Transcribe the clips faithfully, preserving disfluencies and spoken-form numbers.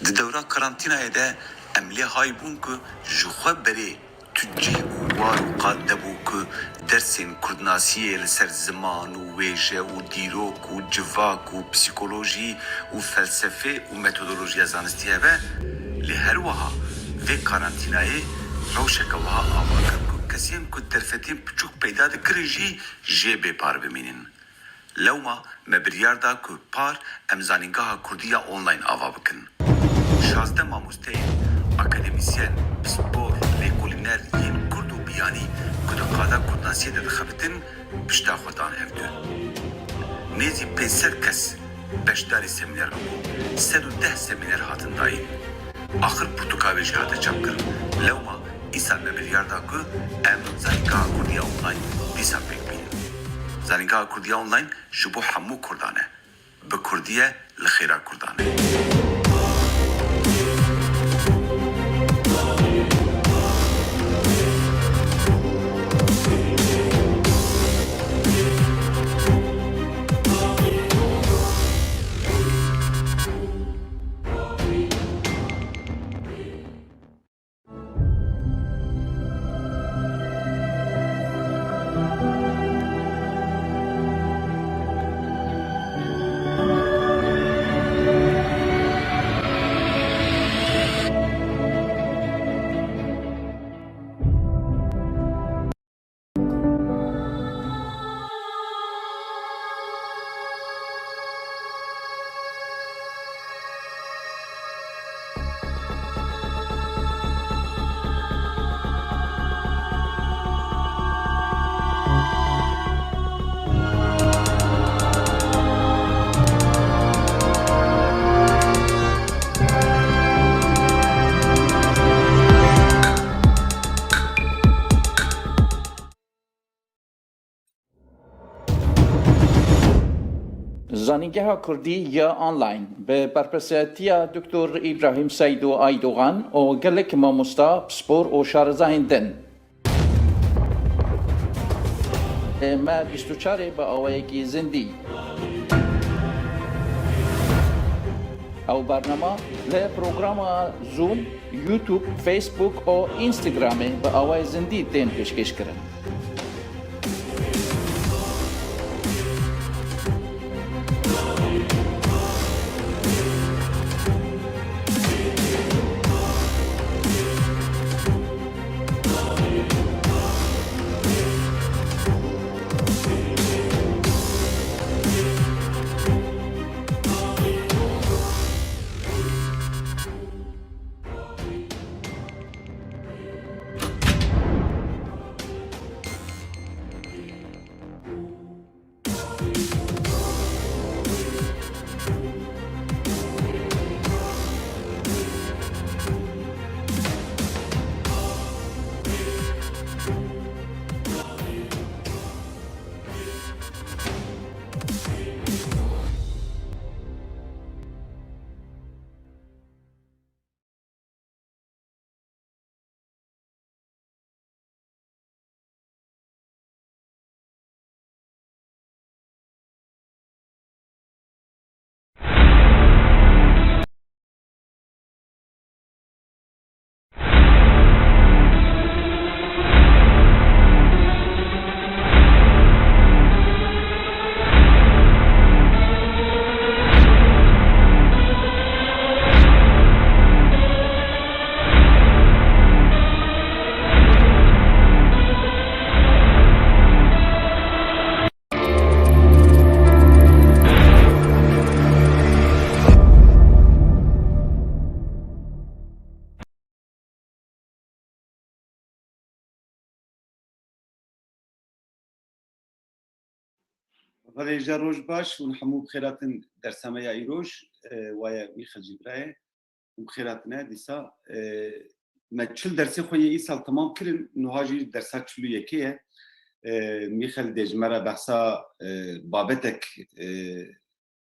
Di dewra karantînayê de em lê hay bûn ku ji xwe berê tu cih û war û qad nebû ku dersên kurdnasiyê li ser ziman û wêje û dîrok û civak û psîkolojî û felsefê û metodolojiya zanistî hebe, lê her wiha vê karantînayê rewşeke wiha ava kir ku kesên ku derfetên piçûk peyda dikirin jî jê bê par bimînin. Lewma me biryar da ku par em Zanîngeha Kurdî ya Online ava bikin. Şazdeh mamosteyên, akademîsyen, pispor, lêkolîner yên kurd û biyanî ku di qada kurdnasiyê de dixebitin, pişta xwe dan hevdu. Nêzî pênc sed kes beşdarî semîner bûbûn, sed û deh semîner hatin dayîn. Axir pirtûka wê jî hate çapkirin. Lewma îsal me biryar da ku em Zanîngeha Kurdî ya Online dîsa pêk bînin. Zanîngeha Kurdî ya Online ji bo hemû kurdan e. Bi kurdî ye, li xêra kurdan e. Zanîngeha Kurdî ya Online bi berpirsiyatiya Doktor Îbrahîm Seydo Aydogan û gelek mamosta, pispor û şarezayên din. Me bîst û çarê bi awayekî zindî. Ew bernama li programa Zoom, YouTube, Facebook û Instagramê bi awayê zindî tên pêşkêşkirin. Belê, ji roj baş hûn hemû bi xêr hatin dersa me ya îroj, e, waye Mîxel Cîbrayê û bi xêr hatine dîsa, e, me çil dersê xwe yê îsal temam kirin, nuha jî dersa çil û yekê ye. E, Mîxel dê ji me re behsa, e, babetek, e,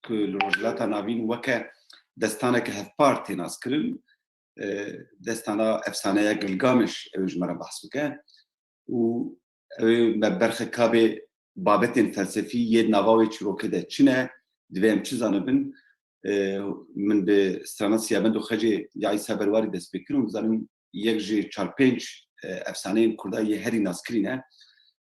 ku li Rojhilata Navîn weke destaneke hevpar tê naskirin, e, destana efsaneya Gilgameş, ew ji me re behs bike. Û ew ê me berxe ka bê babetên felsefî yê di nava wê çîrokê de çi ne, divê em çi zanibin? E, min bi strana Siyabend û Xecê ya Îsa Berwarî dest pê kir û dizanim yek ji çar pênc, e, efsaneyên Kurda yê herî naskirî ne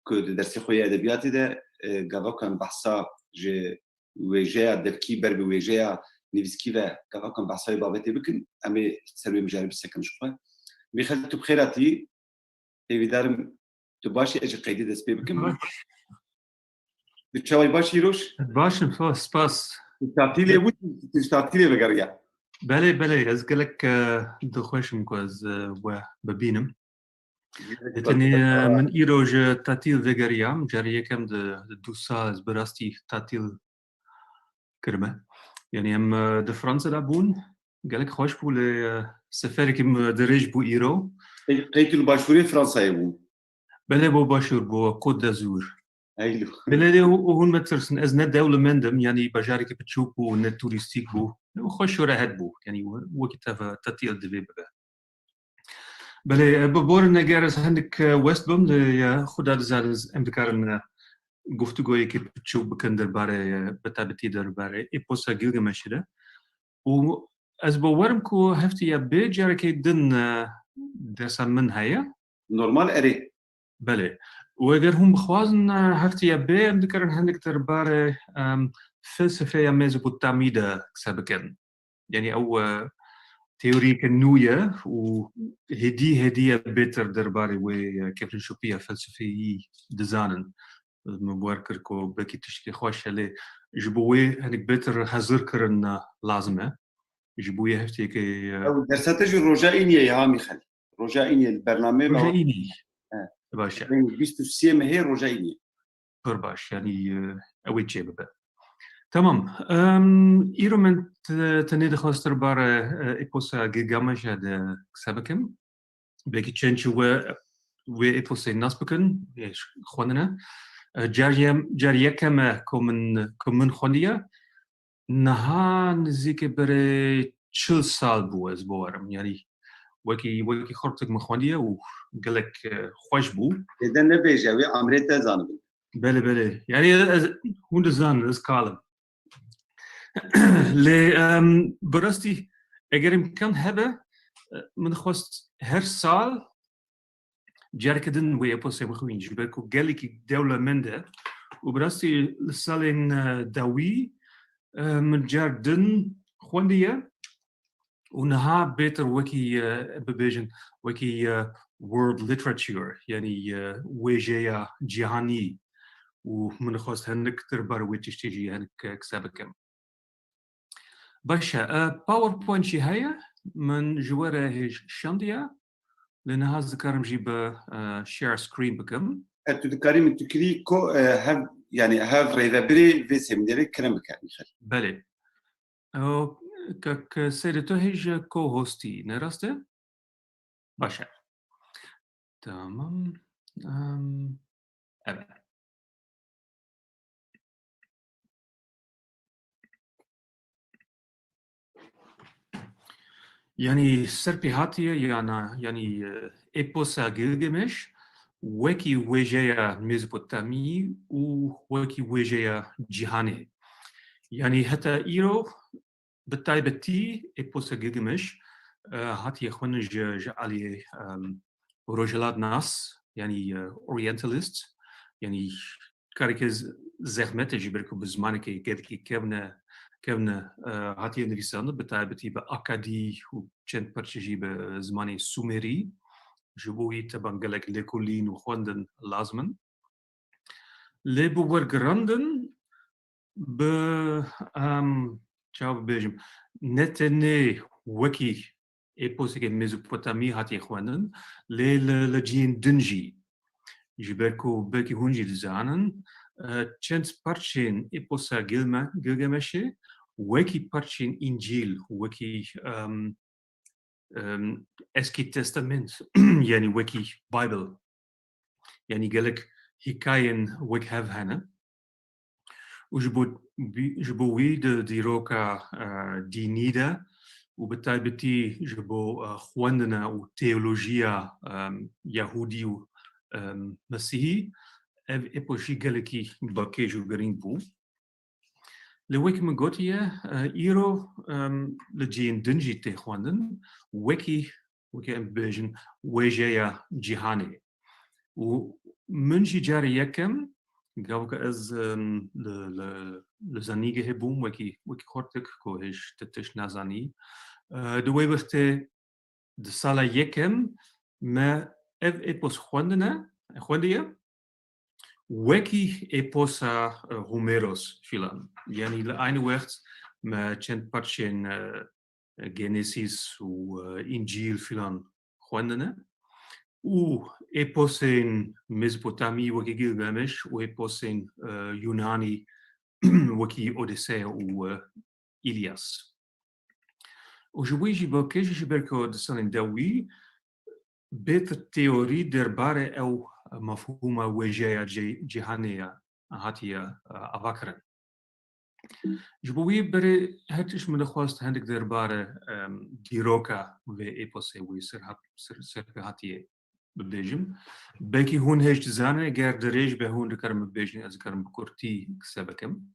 ku di dersê xwe yê edebiyatê de, e, gava ku em behsa ji wêjeya devkî ber bi wêjeya nivîskî ve gava ku em behsa wê babetê bikin, em ê ser wê mijarê bisekin ji xwe. Mîxel, tu bi xêr hatî. Hêvîdar im tu baş î, ez ji qeydê dest pê bikim. Baş. Tu çawa yî, baş î, roj? Baş im, spas, spas. Tu tatîlê bû, tu ji tatîlê vegeriya? Belê, belê, ez gelek, e, dilxweş im ku ez, e, we bibînim. Gelek Lê baş. tenê, e, min îro ji tatîl vegeriyam, carê yekem di, di du sal ez bi rastî tatîl kirime. Yanî em, e, di Fransa de bûn, gelek xweş bû, lê, e, seferekî min dirêj bû îro. Qey, qey tu li başûrê Fransayê bû? Belê, bo başûr, bo Côte d'Azur. Eylo. Belê, lê û, û hûn metirsin, ez ne dewlemend im, yanî bajarekî biçûk bû, ne turîstîk bû. Lê xweş û rehet bû, yanî we-, wekî teva tatîl divê bibe. Belê, e, bi borin eger ez hindik, e, west bim, lê, e, Xuda dizane, em dikarin, e, guftûgoyekê biçûk bikin derbarê, e, bi taybetî derbarê eposa Gilgameshê de. Û ez bawer im ku heftê ya bê carekê din, e, dersa min heye. Normal, erê. Belê. Û eger hûn bixwazin, e, heftê ya bê em dikarin hindik derbarê, em, felsefeya Mezopotamî de qise bikin. Yanî ew, e, teoriyeke nû ye û hêdî hêdî ye bêtir derbarê wê, e, kevnşopiya felsefeyî dizanin. Min bawer kir ku belkî tiştekî xweş e, lê ji bo wê hinek bêtir hezir kirin, e, lazim e. Ji bo wê hefteyekê, e, Ew dersa te jî roja îniyê ye ha Mîxel? Roja îniyê li bernameyê me. Roja îniyê. He. Baş e. Bîst û sê mehê roja îniyê. Pir baş, yanî, e, ew ê çêbibe. Tamam. Em, îro min te-, tenê dixwest derbarê, e, eposa Gilgameshê de qise bikim. Belkî çend ji we wê eposê nas bikin, ê xwendine. E, car yem-, car yekem e ku min, ku min xwendiye. Niha nizîkê berê çil sal bû, ez bawer im. Yanî wekî, wekî xortik min xwendiye û gelek, e, xweş bû. Êde nebêje, wê emrê te zanibin. Belê, belê. Yanî ez, hûn dizanin, ez kal im. Lê, em, bi rastî, eger îmkan hebe, e, min dixwest her sal careke din wê eposê bixwîn, ji ber ku gelekî dewlemend e û bi rastî li salên, e, dawî, e, min car din xwendiye û niha bêtir wekî, e, bibêjin, wekî, e, world literature, yanî, e, wêjeya cîhanî û min xwest hinek derbarê wê tiştê jî hinek, e, qise bikim. Baş e, e, PowerPoint jî heye, min ji we re hêj şandiye. Lê niha ez dikarim jî bi, e, share screen bikim. E, tu dikarî min tu kirî ko, e, hev, yanî hev rêvebirê vê semînerê kerem bike, Mîxel. Belê. O, kak Seydê, tu hêj co-hostî, ne rast e? Baş e. Tamam. Em, evet. Yanî serpêhatiye yana, yanî, e, eposa Gilgameş wekî wêjeya Mezopotamî û wekî wêjeya cîhanê. Yanî heta îro bi taybetî eposa Gilgameş, e, hatiye xwendin ji, ji aliyê, em, rojhilatnas, yanî, e, orientalist, yanî kareke z-, zehmet e ji ber ku bi zimanekê gelekî kevne, kevne, e, hatiye nivîsandin, bi taybetî bi akadî û çend parçe jî bi zimanê sumerî. Ji bo wî teban gelek lêkolîn û xwendin lazim in. Lê bi wergirandin, bi, em, çawa bibêjim, ne tenê wekî eposekê Mezopotamî hatiye xwendin, lê li, li cihên din jî. Ji ber ku belkî hûn jî dizanin, e, çend parçeyên eposa Gilme-, Gilgemeshê wekî parçeyên Încîl, wekî, em, em, Eskî Testament, yanî wekî Bible, yanî gelek hikayên wek hev hene. Û ji bo, ji bo wî di dîroka, e, dînî de û bi taybetî ji bo, e, xwendina û teolojiya, e, Yahûdî û, e, Mesîhî, ev epos jî gelekî balkêş û girîng bû. Lê wekî min gotiye, e, îro, em, li cihên din jî tê xwendin, wekî, wekî em bibêjin, wêjeya cîhanê. Û min jî carê yekem, gavka ez, em, li, li, li zanîngehê bûm, wekî, wekî xortik ku hêj ti tişt nazanî. E, di wê wextê di sala yekem me ev epos xwendine, xwendiye, wekî eposa, e, Homeros filan. Yanî li aynî wext me çend parçên, e, Genesis û, e, Încîl filan xwendine. Û eposên Mezopotamî wekî Gilgameş û eposên, e, Yunanî wekî Odeseya û, e, Îlyas. Û ji bo wî jî bi kêşî ji ber ku di salên dewî bêtir teorî derbarê ew mefhûma wêjeya cî-, cîhanê ya hatiye, e, avakirin. Ji bo wî berê her tişt min dixwest hindik derbarê, em, dîroka vê eposê wê serhat-, ser-, serpêhatiyê bibêjim. Belkî hûn hêj dizanin, ger dirêj be hûn dikarin bibêjin, ez dikarim bi kurtî qise bikim.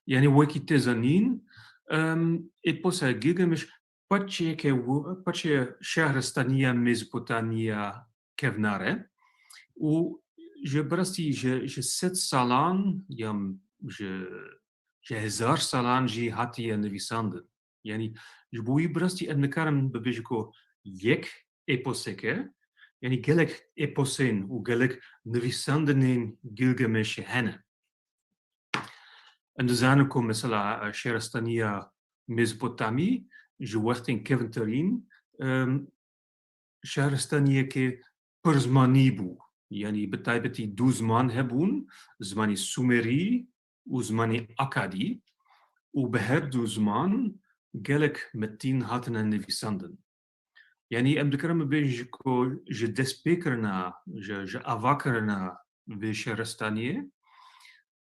Yanî wekî tê zanîn, em, eposa Gilgameş parçeyeke wi-, parçeya şehristaniya Mezopotamiya kevnar e û ji bi rastî ji, ji sed salan ya ji, ji hezar salan jî hatiye nivîsandin. Yanî ji bo wî bi rastî em nikarin bibêjin ku yek eposek e, yanî gelek eposên û gelek nivîsandinên Gilgameshê hene. Em dizanin ku mesela, e, şehristaniya Mezopotamî ji wextên kevintirîn, em, şehristaniyeke pirzmanî bû. Yanî bi taybetî du ziman hebûn, zimanê Sumerî û zimanê Akadî û bi her du ziman gelek metîn hatine nivîsandin. Yanî em dikarin bibêjin ku ji destpêkirina, ji, ji avakirina vê şehristaniyê,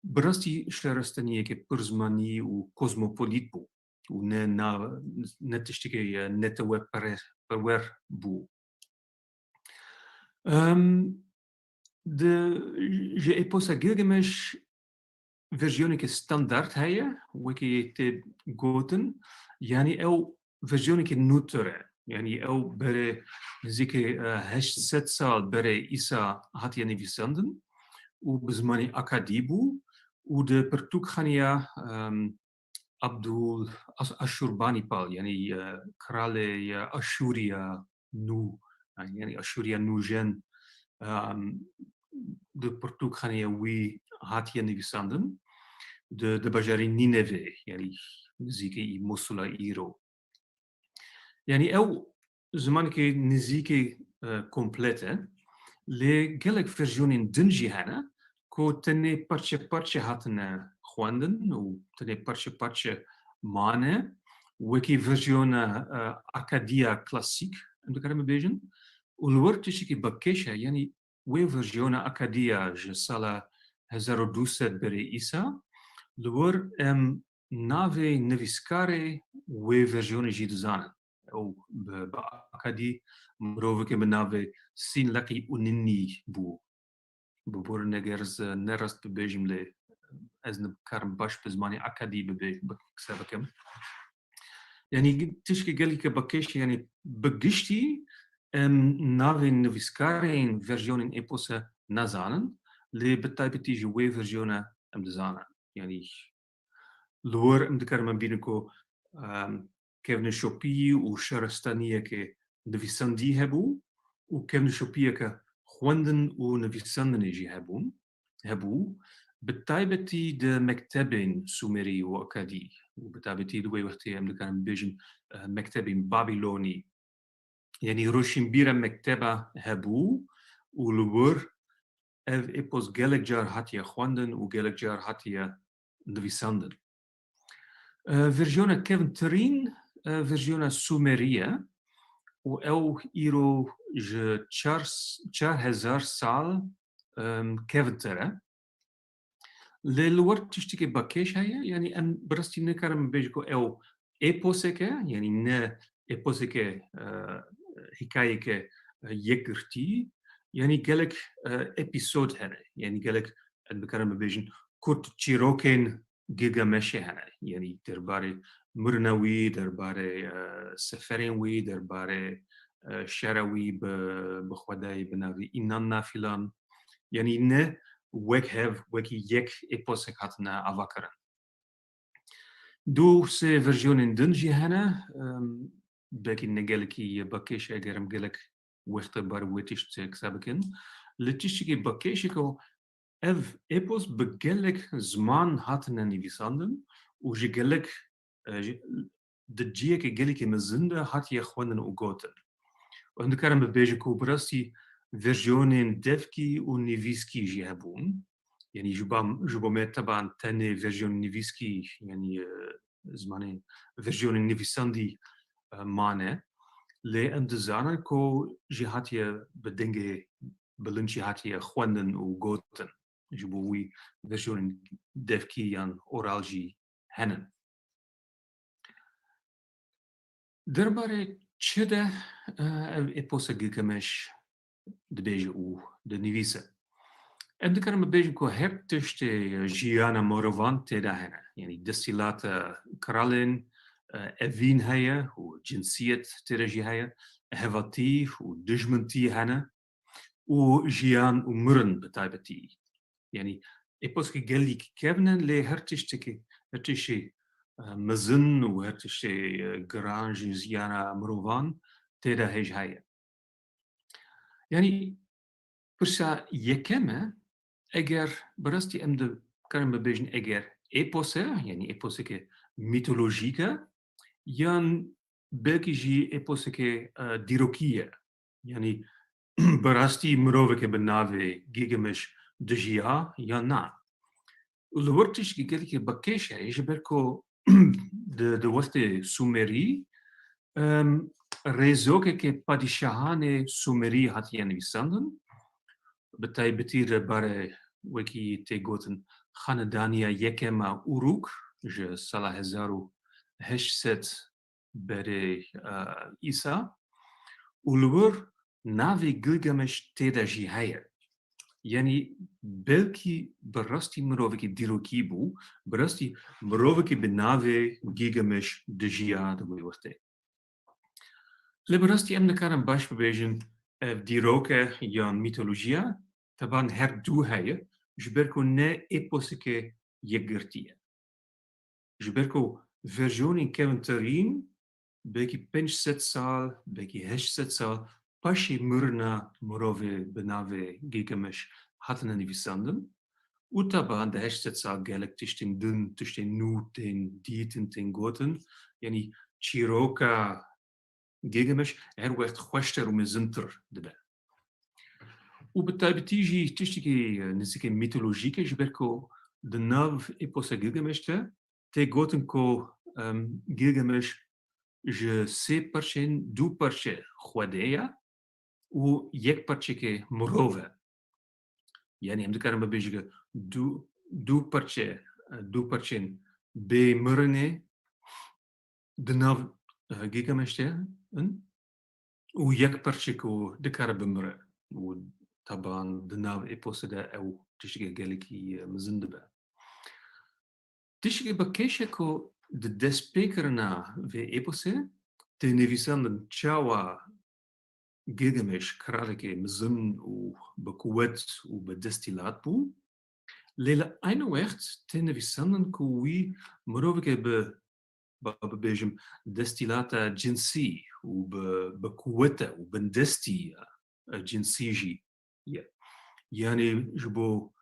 bi rastî şehristaniyeke pirzmanî û kozmopolît bû û ne na-, ne tiştekê ye, netewe pere-, perwer bû. Em, di, ji eposa Gilgamesh verzyoneke standard heye, wekî tê gotin, yanî ew verzyoneke nûtir e. Yanî ew berê nizîkê, e, heşt sed sal berê Îsa hatiye nivîsandin û bi zimanê Akadî bû û di pirtûkxaneya, em, Abdul As-, Aşurbanipal, yanî, e, kralê, e, Aşûriya nû, yanî Aşûriya nûjen, em, di pirtûkxaneya wî hatiye nivîsandin. Di, di bajarê Nînevê, yanî nizîkê î Mosula îro. Yanî ew zimanekî nizîkî, e, komplet e. Lê gelek verzyonên din jî hene ku tenê parçe parçe hatine xwendin û tenê parçe parçe mane. Wekî verzyona, e, Akadiya klasîk, em dikarin bibêjin. Û li wir tiştekî bi kêş e, yanî wê verzyona Akadiya ji sala hezar û du sed berê Îsa, li wir em navê nivîskarê wê verzyonê jî dizanin. Ew bi, bi Akadî mirovekê bi navê Sînleqî Uninî bû. Biborîne ger ez ne rast bibêjim, lê ez nikarim baş bi zimanê Akadî bibê-, bi qise bikim. Yanî tişkî gelekî bi kêş, yanî bi giştî em navên nivîskarên verzyonên epose nazanin, lê bi taybetî ji wê verzyona em dizanin. Yanî li wir em dikarin bibînin ku, em, kevneşopî û şaristaniyeke nivîsandî hebû û kevneşopiyeke xwendin û nivîsandinê jî hebûn, hebû, bi taybetî di mektebên Sumerî û Akadî û bi taybetî di wê wextê em dikarin bibêjin, eh, mektebên Babilonî. Yanî roşînbîra mekteba hebû û li wir ev epos gelek car hatiye xwendin û gelek car hatiye nivîsandin. E, verzyona kevintirîn, e, verzyona Sumerî ye û ew îro ji çar s-, çar hezar sal, em, kevintir e. Lê li wir tiştekî bi kêş heye, yanî em bi rastî nikarin bibêjin ku ew eposek e, yanî ne eposeke, e, hikayeke, e, yekgirtî, yanî gelek, e, epîsod hene, yanî gelek, em dikarin bibêjin, kurt çîrokên Gilgameşê hene. Yanî derbarê mirina wî, derbarê, e, seferên wî, derbarê, e, şera wî bi, bi xwedayê bi navê Inanna filan. Yanî ne wek hev, wekî yek êposek hatine avakirin. Du sê versiyonên din jî hene, em, belkî ne gelekî bi kêş e, eger em gelek wextê bar wê tişt qise bikin. Li tiştekî bi kêş e ku ev êpos bi gelek ziman hatine nivîsandin û ji gelek, e, ji, di cihekî gelekî mezin de hatiye xwendin û gotin. Em dikarin bibêjin ku bi rastî versiyonên devkî û nivîskî jî hebûn. Yanî ji ba, ji bo me teban tenê versiyonên nivîskî, yanî, e, zimanên versiyonên nivîsandî, e, mane. Lê em dizanin ku jî hatiye bi dengê bilind jî hatiye xwendin û gotin. Ji bo wî versiyonên devkî yan oral jî hene. Derbarê çi de, e, ev êposa Gilgameş dibêje û dinivîse? Em dikarin bibêjin ku her tiştê jiyana mirovan tê de hene. Yanî destîlata kralên, e, evîn heye û cinsiyet tê de jî heye, hevatî û dijmintî hene û jiyan û mirin bi taybetî. Yanî êposekî gelî kevn in, lê her tiştekî, her tiştê, e, mezin û her tiştê, e, giran ji jiyana mirovan tê de hêj heye. Yanî pirsa yekem e, eger bi rastî em dikarin bibêjin, eger êpos e, yanî êposekê mîtolojîk e, yan belkî jî êposekê, e, dîrokî ye. Yanî bi rastî mirovekê bi navê Gilgameş dijiya yan na. Û li wir tiştekî gelekî bi kêş heye, ji ber ku di, di wextê Sumerî, em, rêzokeke padîşahanê Sumerî hatiye nivîsandin. Bi taybetî re bare wekî tê gotin Xanedaniya Yekem a Uruk ji sala hezar û heşt sed berê, e, Îsa û li wir navê Gilgameş tê de jî heye. Yanî belkî bi rastî mirovekî dîrokî bû, bi rastî mirovekî bi navê Gilgameş dijiya di wê wextê. Lê bi rastî em nikarin baş bibêjin ev dîrok e yan mîtolojî ye, teban her du heye, ji ber ku ne êposekê yekgirtî ye. Ji ber ku versiyonên kevintirîn belkî pênc sed sal, belkî heşt sed sal paşê mirina mirovê bi navê Gilgameş hatine nivîsandin û teban di heşt sed sal gelek tiştên din, tiştên nû tên dîtin, tên gotin. Yanî çîroka Gilgameş her wext xweştir û mezintir dibe. Û bi taybetî jî tiştekî nizîkê mîtolojîk e, ji ber ku di nav êposa Gilgameş de tê gotin ku, em, Gilgameş ji sê parçeyên du parçe xwedê ye û yek parçekê mirov e. Yanî em dikarin bibêjin ku du, du parçe, du parçeyên bê mirinê di nav, e, Gilgameş de in û yek parçe ku dikare bimire û teban di nav êposê de ew tiştekê gelekî, e, mezin dibe. Tiştekî bi kêş e ku di destpêkirina vê êposê tê nivîsandin çawa Gilgameş kralekê mezin û bi quwet û bi destîlat bû. Lê li eyni wext tê nivîsandin ku wî mirovekê bi, ba bibêjim, destîlata cinsî û bi, bi quwet e û bindestî, e, cinsî jî ye. Yanî ji bo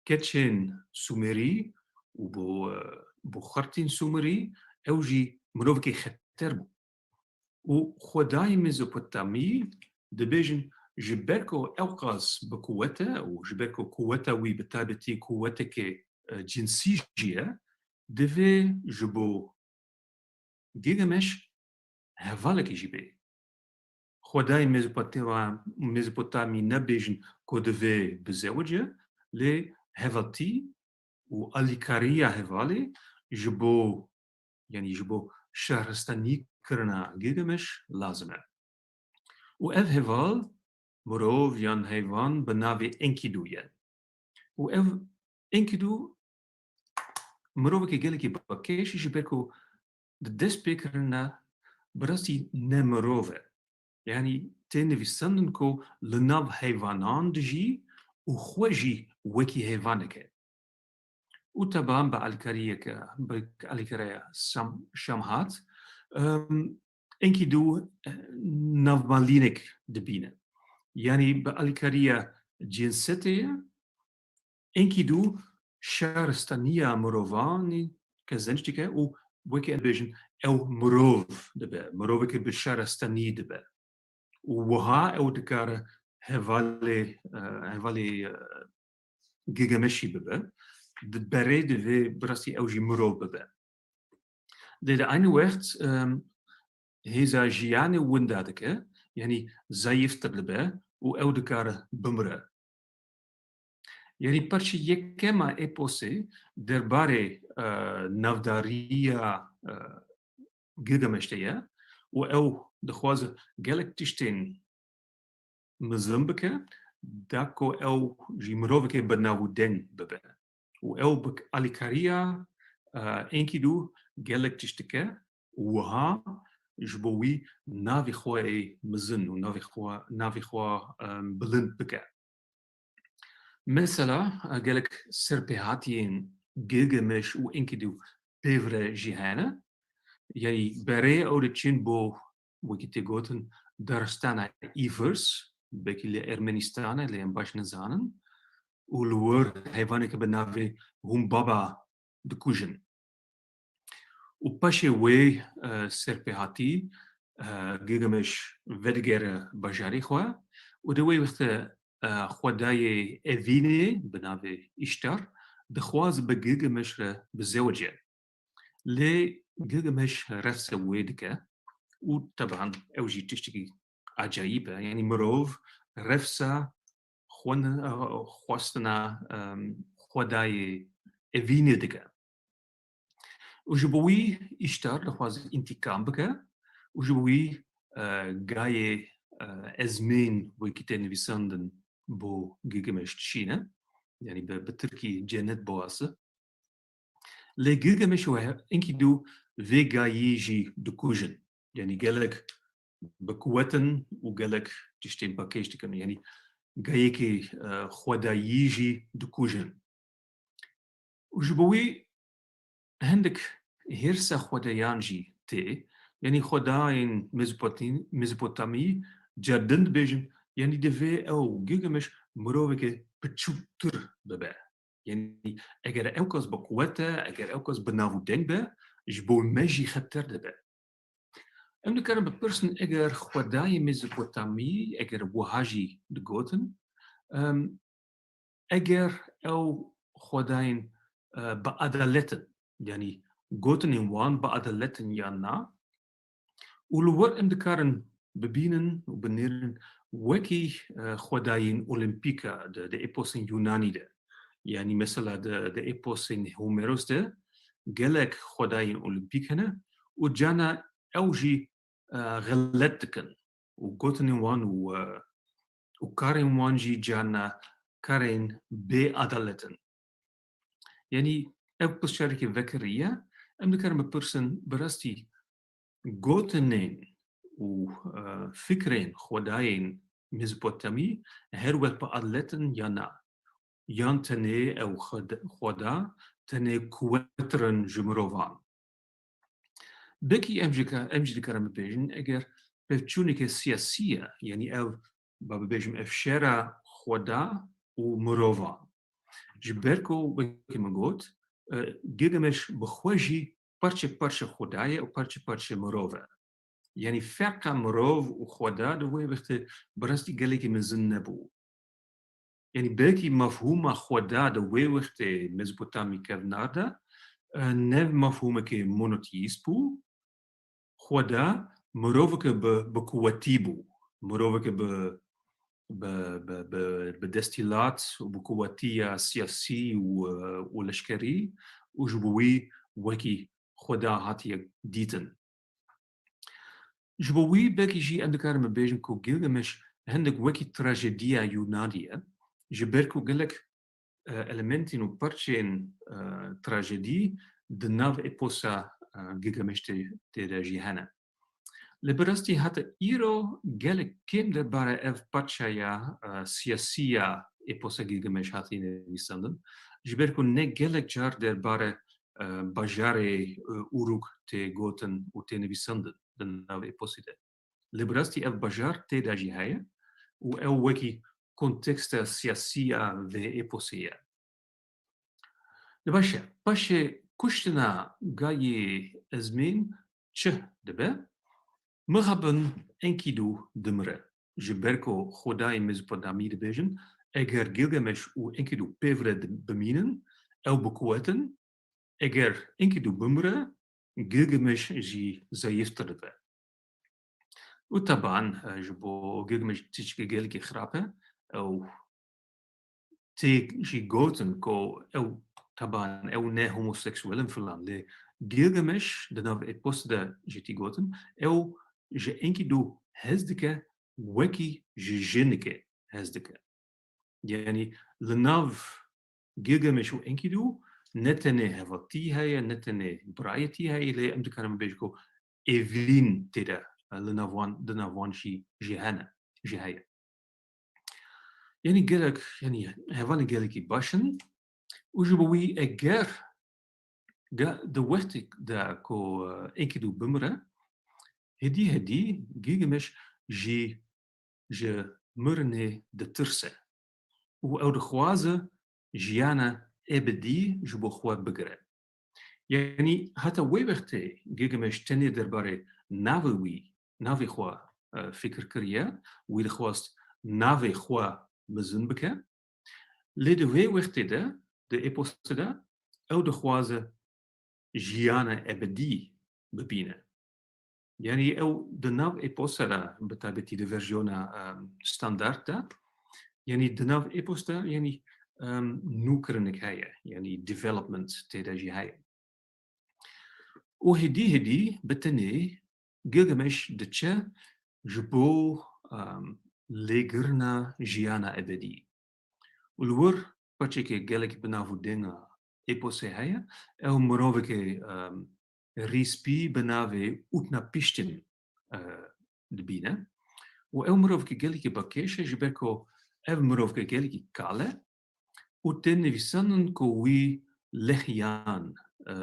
keçên Sumerî û bo, e, bo xertên Sumerî ew jî mirovekî xeter bû. Û xwedayê Mezopotamî dibêjin, ji ber ku ewqas bi quwet e û ji ber ku quweta wî bi taybetî quweteke, e, cinsî jî ye, divê ji bo Gilgameş hevalekî jî bê. Xwedayê Mezopotama-, Mezopotamî nebêjin ku divê bizewice, lê hevaltî û alîkariya hevalê ji bo, yanî ji bo şahrestanî kirina Gilgameş lazim e. Û ev heval, mirov yan heyvan bi navê Enkidu ye. Û ev Enkidu mirovekî gelekî bakêş ji ber ku di destpêkirina bi rastî ne mirov e. Yanî tê nivîsandin ku li nav heyvanan dijî û xwe jî wekî heyvanek e. Û teban bi alîkariyeke, bi alîkariya Şam-, Şamhat, em, Enkidu, eh, navmalînek dibîne. Yanî bi alîkariya cinsetê ye, Enkidu şaristaniya mirovan kazanç dike û wekî em bêjin ew mirov dibe, mirovekî bi şaristanî dibe. Û wiha ew dikare hevalê, eh, hevalê, eh, Gilgameşî bibe. Di berê divê bi rastî ew jî mirov bibe. Lê di aynî wext, em, hêza jiyanê winda dike, yanî zayîftir dibe û ew dikare bimire. Yanî parçe yekema eposê derbarê, e, navdariya, e, Gilgameş de ye û ew dixwaze gelek tiştên mezin bike, da ku ew jî mirovekê bi nav û deng bibe. Û ew bi alîkariya, e, Enkidu gelek tişt dike û wiha ji bo wî navê xwe ê mezin û navê xwe, navê xwe, e, bilind bike. Mesela, e, gelek serpêhatiyên Gilgameş û Enkidu pêvre jî hene. Yanî berê ew diçin bo, wekî tê gotin, daristana Îvers, belkî li Ermenîstanê, lê em baş nizanin. Û li wir heyvaneke bi navê Humbaba dikujin. Û paşê wê, e, serpêhatî, e, Gilgameş vedigere bajarê xwe û di wê wextê, e, xwedayê evînê bi navê Îştar dixwaz bi Gilgameş re bizewece. Lê Gilgameş refse wê dike û teban ew jî tiştekî acayîb e. Yanî mirov refsa xwen-, xwestina, em, xwedayê evînê dike. Û ji bo wî Îştar dixwaze întîkam bike û ji bo wî, e, gayê, e, ezmên wekî tê nivîsandin bo Gilgameş dişîne. Yanî bi, bi tirkî cennet boğası. Lê Gilgameş û Enkidu vê gayî jî dikujin. Yanî gelek bi kuwet in û gelek tiştên pakêş dikin. Yanî gayekê, e, xwedayî jî dikujin. Û ji bo wî hindik hêrsa xwedayan jî tê, yanî xwedayên Mezopotî-, Mezopotamî car din dibêjin, yanî divê ew Gilgameş miroveke piçûktir bibe. Yanî eger ew kes bi quwet e, eger ew kes bi nav û deng be, ji bo me jî xeter dibe. Em dikarin bipirsin, eger xwedayê Mezopotamî, eger wiha jî digotin, em, eger ew xwedayên, e, bi edalet in, yanî gotinên wan bi edalet in yan na, û li wir em dikarin bibînin û binêrin wekî, e, xwedayên Olîmpîka di, di eposên Yûnanî de. Yanî mesela di, di eposên Homeros de gelek xwedayên Olîmpîk hene û cana ew jî, e, xelet dikin û gotinên wan û, e, û karên wan jî cana karên bê edalet in. Yanî ev pirsyarekî vekirî ye. Em dikarin bipirsin, bi rastî gotinên û, e, fikrên xwedayên Mezopotamî her wek bi edalet in yan na? Yan tenê ew xwed-, xweda tenê kuwettir in ji mirovan? Belkî em jî ka-, em jî dikarin bibêjin, eger pevçûneke siyasî ye, yanî ev, ba bibêjim, ev şera xweda û mirovan. Ji ber ku wekî min got, e, Gilgameş bi xwe jî parçe parçe xweda ye û parçe parçe mirov e. Yanî ferqa mirov û xweda di wê wextê bi rastî gelekî mezin nebû. Yanî belkî mefhûma xweda di wê wextê Mezopotamî kevnar de, e, ne mefhûmekê monoteîst bû. Xweda miroveke bi, bi kuwetî bû. Miroveke bi, bi, bi, bi, bi desthilat û bi kuwetiya siyasî û, e, û leşkerî û ji bo wî wekî xweda hatiye dîtin. Ji bo wî belkî jî em dikarin bibêjin ku Gilgameş hindik wekî trajediya Yûnanî ye, ji ber ku gelek, e, elementên û parçeyên, e, trajedî di nav eposa, e, Gilgameş tê, tê de jî hene. Lê bi rastî heta îro gelek kêm derbare ev parçeya, e, siyasî ya eposa Gilgameş hatiye nivîsandin. Ji ber ku ne gelek car derbare, e, bajarê, e, Uruk tê gotin û tê nivîsandin di nav eposê de. Lê bi rastî ev bajar tê de jî heye û ew wekî konteksta siyasî ya vê eposê ye. Lê baş e, paşê kuştina gayê Ezmên çi dibe? Mixabin Enkidu dimire. Ji ber ku xwedayên Mezopotamî dibêjin, eger Gilgameş û Enkidu pêvre di-, bimînin, ew bikuwetin, eger Enkidu bimire, Gilgameş jî zayîftir dibe. Û teban, e, ji bo Gilgameş tiştekî gelekî xirab e, ew tê jî gotin ku ew teban, ew ne homoseksuel in filan, lê Gilgameş di nav epos de jî tê gotin, ew ji Enkidu hez dike, wekî ji jinekê hez dike. Yanî li nav Gilgameş û Enkidu ne tenê hevaltî heye, ne tenê birayetî heye, lê em dikarin bibêjin ku evlîn tê de, e, li nav wan, di nav wan jî, jî hene, jî heye. Yanî gelek, yanî hevalên gelekî baş in û ji bo wî eger ge-, di wextê de ku, e, Enkidu bimire, hêdî hêdî Gilgameş jî ji mirinê ditirse û ew dixwaze jiyana ebedî ji bo xwe bigire. Yanî heta wê wextê Gilgameş tenê derbarê navê wî, navê xwe, e, fikir kiriye, wî dixwast navê xwe mezin bike. Lê di vê wextê de, di epos de, ew dixwaze jiyana ebedî bibîne. Yanî ew di nav eposa de, bi taybetî di versiyona, em, standard de, yanî di nav epos de, yanî, em, nûkirinik heye, yanî development tê de jî heye. Û hêdî hêdî bi tenê Gilgameş diçe ji bo, em, lêgirina jiyana ebedî. Û li wir paçekê gelek bi nav û dênga eposê heye. Ew mirovekê, em, rîspî bi navê Utnapiştim, e, dibîne. Û ew mirovekî gelekî bakêş e, ji ber ku ev mirovekî gelekî kal e û tê nivîsandin ku wî lehiyan, e,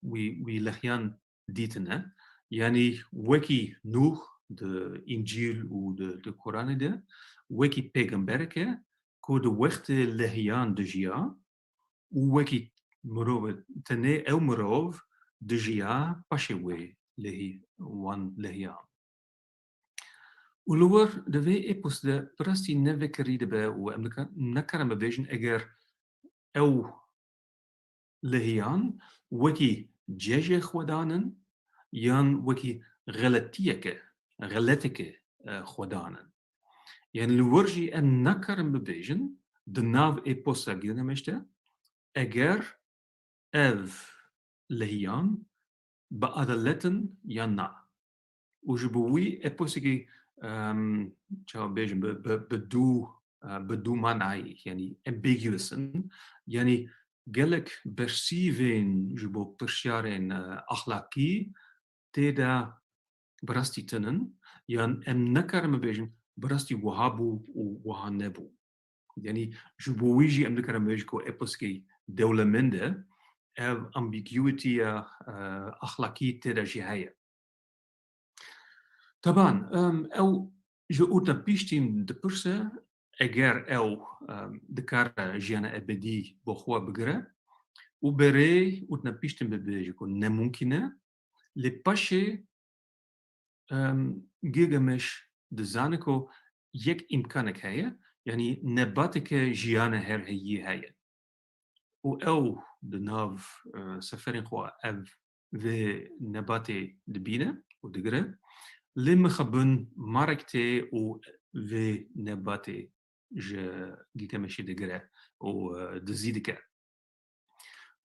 wî, wî lehiyan dîtine. Yanî wekî Nûh di Încîl û di, di Quranê de, wekî pêgemberek e ku di wextê lehiyan dijiya û wekî mirov, tenê ew mirov dijiya paşê wê lehî, wan lehiyan. Û li wir di vê epos de bi rastî ne vekirî dibe û em nika-, nekarin bibêjin eger ew lehiyan wekî cejê xwedan in yan wekî xeletiyeke, xeleteke, e, xwedan in. Yanî li wir jî em nakarin bibêjin di nav eposa Gilgameş de eger ev lehiyan bi adalet in yan na. Û ji bo wî eposekî, em, çawa bêjim, bi, bi, bi dû, e, bi dû manayî, yanî ambiguous in. Yanî gelek bersîvên ji bo pirsyarên, e, axlaqî tê de bi rastî tune in, yan em nekarin bibêjin bi rastî wiha bû û wiha nebû. Yanî ji bo wî jî em dikarin bibêjin ku eposekî dewlemend e, ev ambiguity ya, e, axlaqî tê de jî heye. Teban, em, ew ji Utnapiştim dipirse, eger ew, em, dikare jiyana ebedî bo xwe bigire û berê Utnapiştim bibêje ku ne mumkîn e, lê paşê, em, Gilgameş dizane ku yek îmkanek heye, yanî nebateke jiyana her heyî heye. Û ew di nav, e, seferên xwe ev vê nebatê dibîne û digire. Lê mixabin marek tê û vê nebatê ji Gilgameşê digire û, e, dizî dike.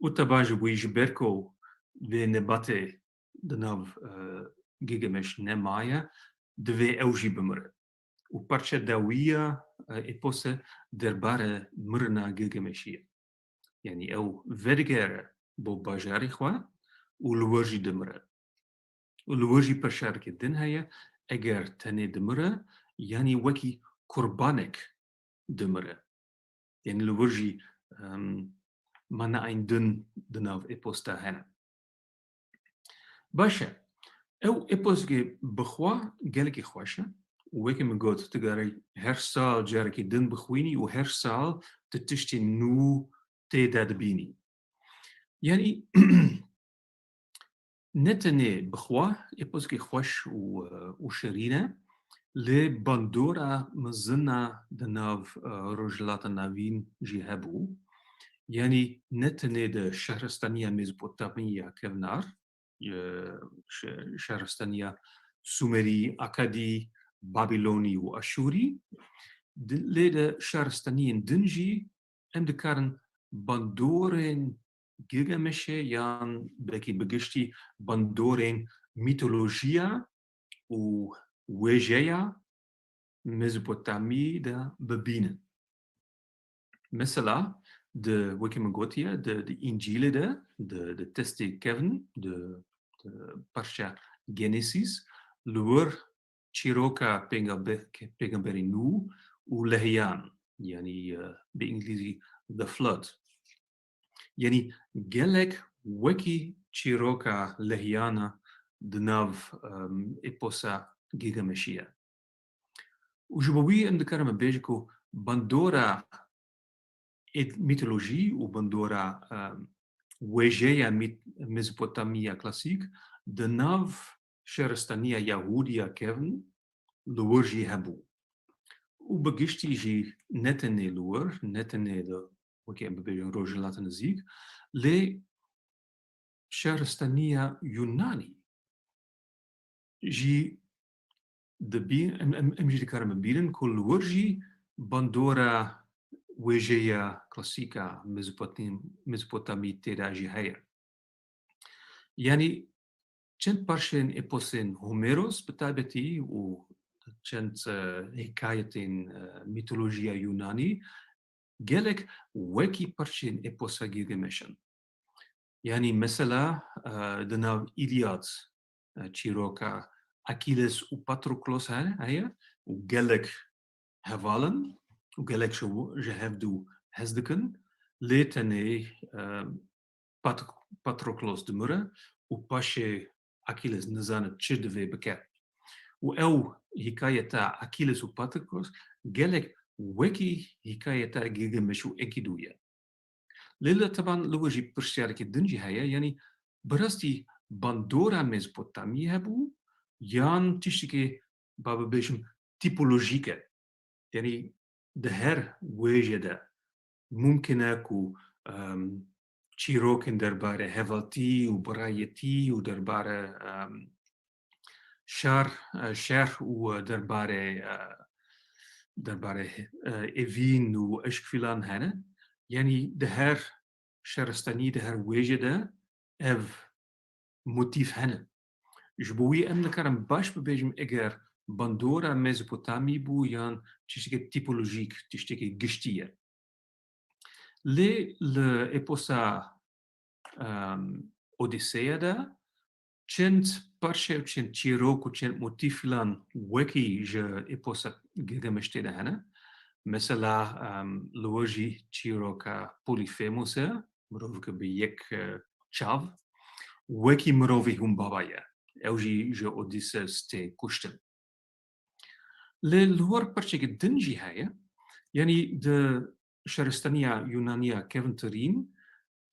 Û teba ji bo wî ji ber ku vê nebatê di nav, e, Gilgameş nemaye, divê ew jî bimire. û parça dawî ya, e, epose derbare mirina Gilgemeşî ye. Yanî ew vedigere bo bajarê xwe û li wir jî dimire. Û li wir jî perşarekê din heye, eger tenê dimire, yanî wekî kurbanek dimire. Yanî li wir jî, em, manayên din di nav epos de hene. Baş e. Ew eposekê bi xwe gelekî xweş e. Û wekî min got, tu garî her sal carekî din bixwînî û her sal tu tiştên nû tê de dibînî. Yanî ne tenê bi xwe eposekê xweş û, û şirîn e, lê bandora mezin a di nav, e, Rojhilata Navîn jî hebû. Yanî ne tenê di şehristaniya Mezopotamî ya kevnar, e, şe-, şehristaniya Sumerî, Akadî, Babilonî û Aşûrî, di-, lê di şehristaniyên din jî em dikarin bandorên Gilgemeşê yan belkî bi giştî bandorên mîtolojiya û wêjeya Mezopotamî de bibînin. Mesela, di, wekî min gotiye, di, di Încîlê de, di, di Testê Kevn, di, di parça Genesîs, li wir çîroka pêngabe-, pêngamberê nû û lehiyan, yanî, e, bi îngilîzî the flood. Yanî gelek wekî çîroka lehiyana di nav, em, eposa Gilgemeşî ye. Û ji bo wî em dikarin bibêjin ku bandora êt-, mîtolojî û bandora, em, wêjeya mît-, Mezopotamî ya klasîk di nav şaristaniya Yahûdî ya kevn li wir jî hebû. Û bi giştî jî ne tenê li wir, ne tenê li, wekî em bibêjin, Rojhilata Nizîk, lê şaristaniya Yunanî jî dibî-, em, em, em jî dikarin bibînin ku li wir jî bandora wêjeya klasîk a Mezopotam-, Mezopotamî tê de jî heye. Yanî çend parçeyên eposên Homeros bi taybetî û çend, e, hikayetên, e, mîtolojiya Yunanî gelek wekî parçeyên eposa Gilgemeş in. Yanî mesela, e, di nav Îlyad, e, çîroka Akîles û Patroklos hene, heye û gelek heval in û gelek ji, ji hev du hez dikin, lê tenê, e, Pat-, Patroklos dimire û paşê Akîles nizane çi divê bike. Û ew hikayeta Akîles û Patroklos gelek wekî hikayeta Gilgemeş û Enkîdû ye. Lê li teban li wir jî pirsiyarekî din jî heye, yanî bi rastî bandora Mezopotamî hebû yan tiştekê, ba bibêjim, tîpolojîk e? Yanî di her wêje de mumkin e ku, em, çîrokên derbarê hevaltî û birayetî û derbarê, em, şar, e, şer û derbarê, e, derbarê, e, evîn û eşk filan hene. Yanî di her şaristanî, di her wêje de ev motîf hene. Ji bo wî em nikarin baş bibêjin eger bandora Mezopotamî bû yan tiştekê tîpolojîk, tiştekê giştî ye. Lê li eposa, em, Odîseya de çend parçe û çend çîrok û çend motîf filan wekî ji eposa Gilgemeş tê de hene. Mesela, em, li wir jî çîroka Polîfemos e, miroveke bi yek, e, çav, wekî mirovê Humbaba ye. Ew jî ji Odîseus tê kuştin. Lê li wir parçekî din jî heye, yanî di şaristaniya Yunaniya kevntirîn,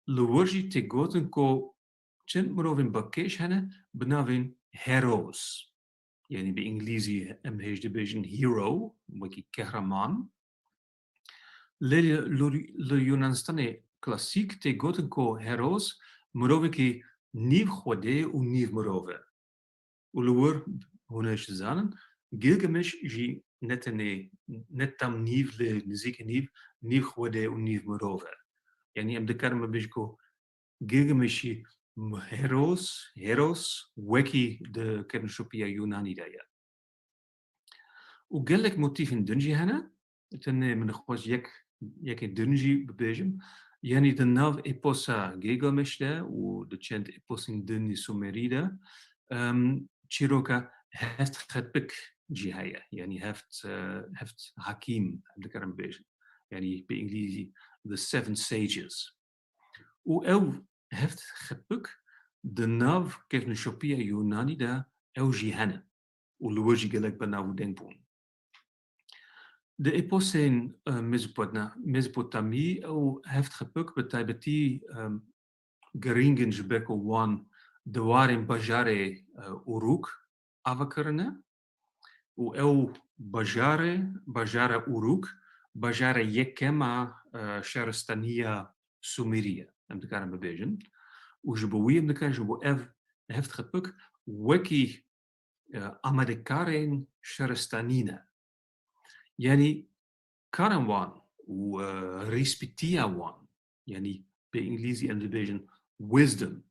li wir jî tê gotin ku çend mirovên bakêş hene bi navên heroes. Yanî bi îngilîzî em hêj dibêjin hero, wekî kahraman. Lê li, li Yunanistanê klasîk tê gotin ku heroes mirovekî nîv xwedê û nîv mirov e. Û li wir hûn ê jî dizanin, Gilgemeş jî ne tenê, ne tam nîv, lê nizîkî nîv, nîv xwedê û nîv mirov e. Yanî em dikarin bibêjin ku Gilgemeşî heroes, heroes wekî di kevnşopiya Yunanî de ye. û gelek motîfên din jî hene. Tenê min dixwest yek, yekê din jî bibêjim. Yanî di nav eposa Gilgameş de û di çend eposên din ê Sumerî de, em, çîroka heft xepik jî heye. Yanî heft, e, heft hakîm, em dikarin bibêjin. Yanî bi îngilîzî The Seven Sages. Û ew heft xepik di nav kevneşopiya Yunanî de ew jî hene. Û li wir jî gelek bi nav û deng bûn. Di eposên, e, Mezopotna-, Mezopotamî ew heft xepik bi taybetî, e, girîng in, ji ber ku wan di warên bajarê, e, Uruk ava kirine û ew bajarê, bajara Uruk, bajara yekem a, e, şaristaniya Sumerî ye, em dikarin bibêjin. Û ji bo wî em dikarin ji bo ev heft xepik wekî, e, amadekarên şaristanî ne. Yanî karên wan û, e, rîspîtiya wan, yanî bi îngilîzî em dibêjin wisdom,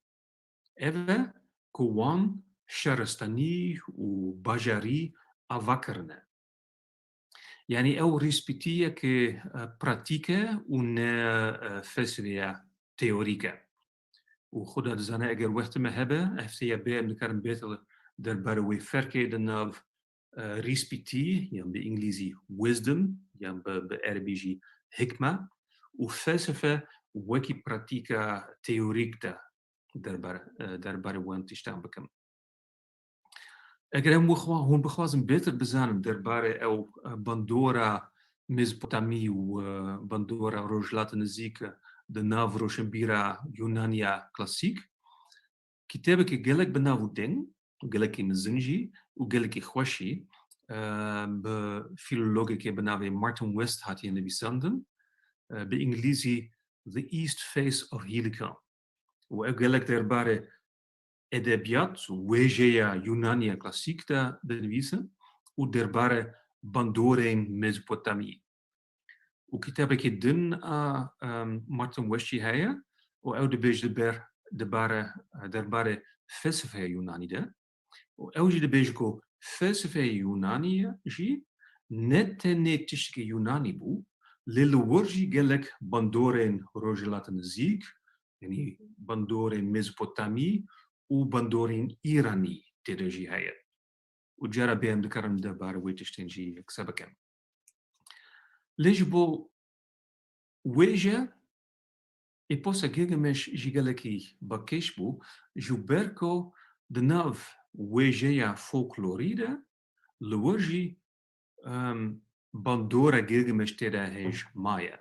ev e ku wan şaristanî û bajarî ava kirine. Yanî ew rîspîtiyeke, e, pratîk e û ne, e, felsefeya teorîk e. Û Xuda dizane eger wextê me hebe, hefteya bê em dikarin bêtir derbarê wê ferqê di nav, e, rîspîtî, yan bi îngilîzî wisdom, yan bi, bi erebî jî hikme û felsefe wekî pratîka teorîk de derbar-, e, derbarê wan tiştan bikim. Eger em wixwa-, hûn bixwazin bêtir bizanin derbarê ew, e, bandora Mezopotamî û, e, bandora Rojhilata Nizîk di nav roşenbîra Yunaniya klasîk, kitêbekî gelek bi nav û deng, gelekî mezin jî û gelekî xweş jî, e, bi fîlologekê bi navê Martin West hatiye nivîsandin, e, bi îngilîzî The East Face of Helicon. Û ew gelek derbarê edebiyat û wêjeya Yunaniya klasîk de dinivîse û derbarê bandorên Mezopotamî. Û kitabekî din a, em, Martin West jî heye û ew dibêje diber-, dibare-, derbarê felsefeya Yunanî de. Û ew jî dibêje ku felsefeya Yunanî jî ne tenê tiştekî Yunanî bû, lê li wir jî gelek bandorên Rojhilata Nizîk, yanî bandorên Mezopotamî û bandorên Îranî tê de jî heye. Û cara bê em dikarin derbarê wê tiştên jî qise bikin. Lê ji bo wêje, eposa Gilgameş jî gelekî bakêş bû, ji ber ku di nav wêjeya folklorî de li wir jî, em, bandora Gilgameş tê de hêj maye.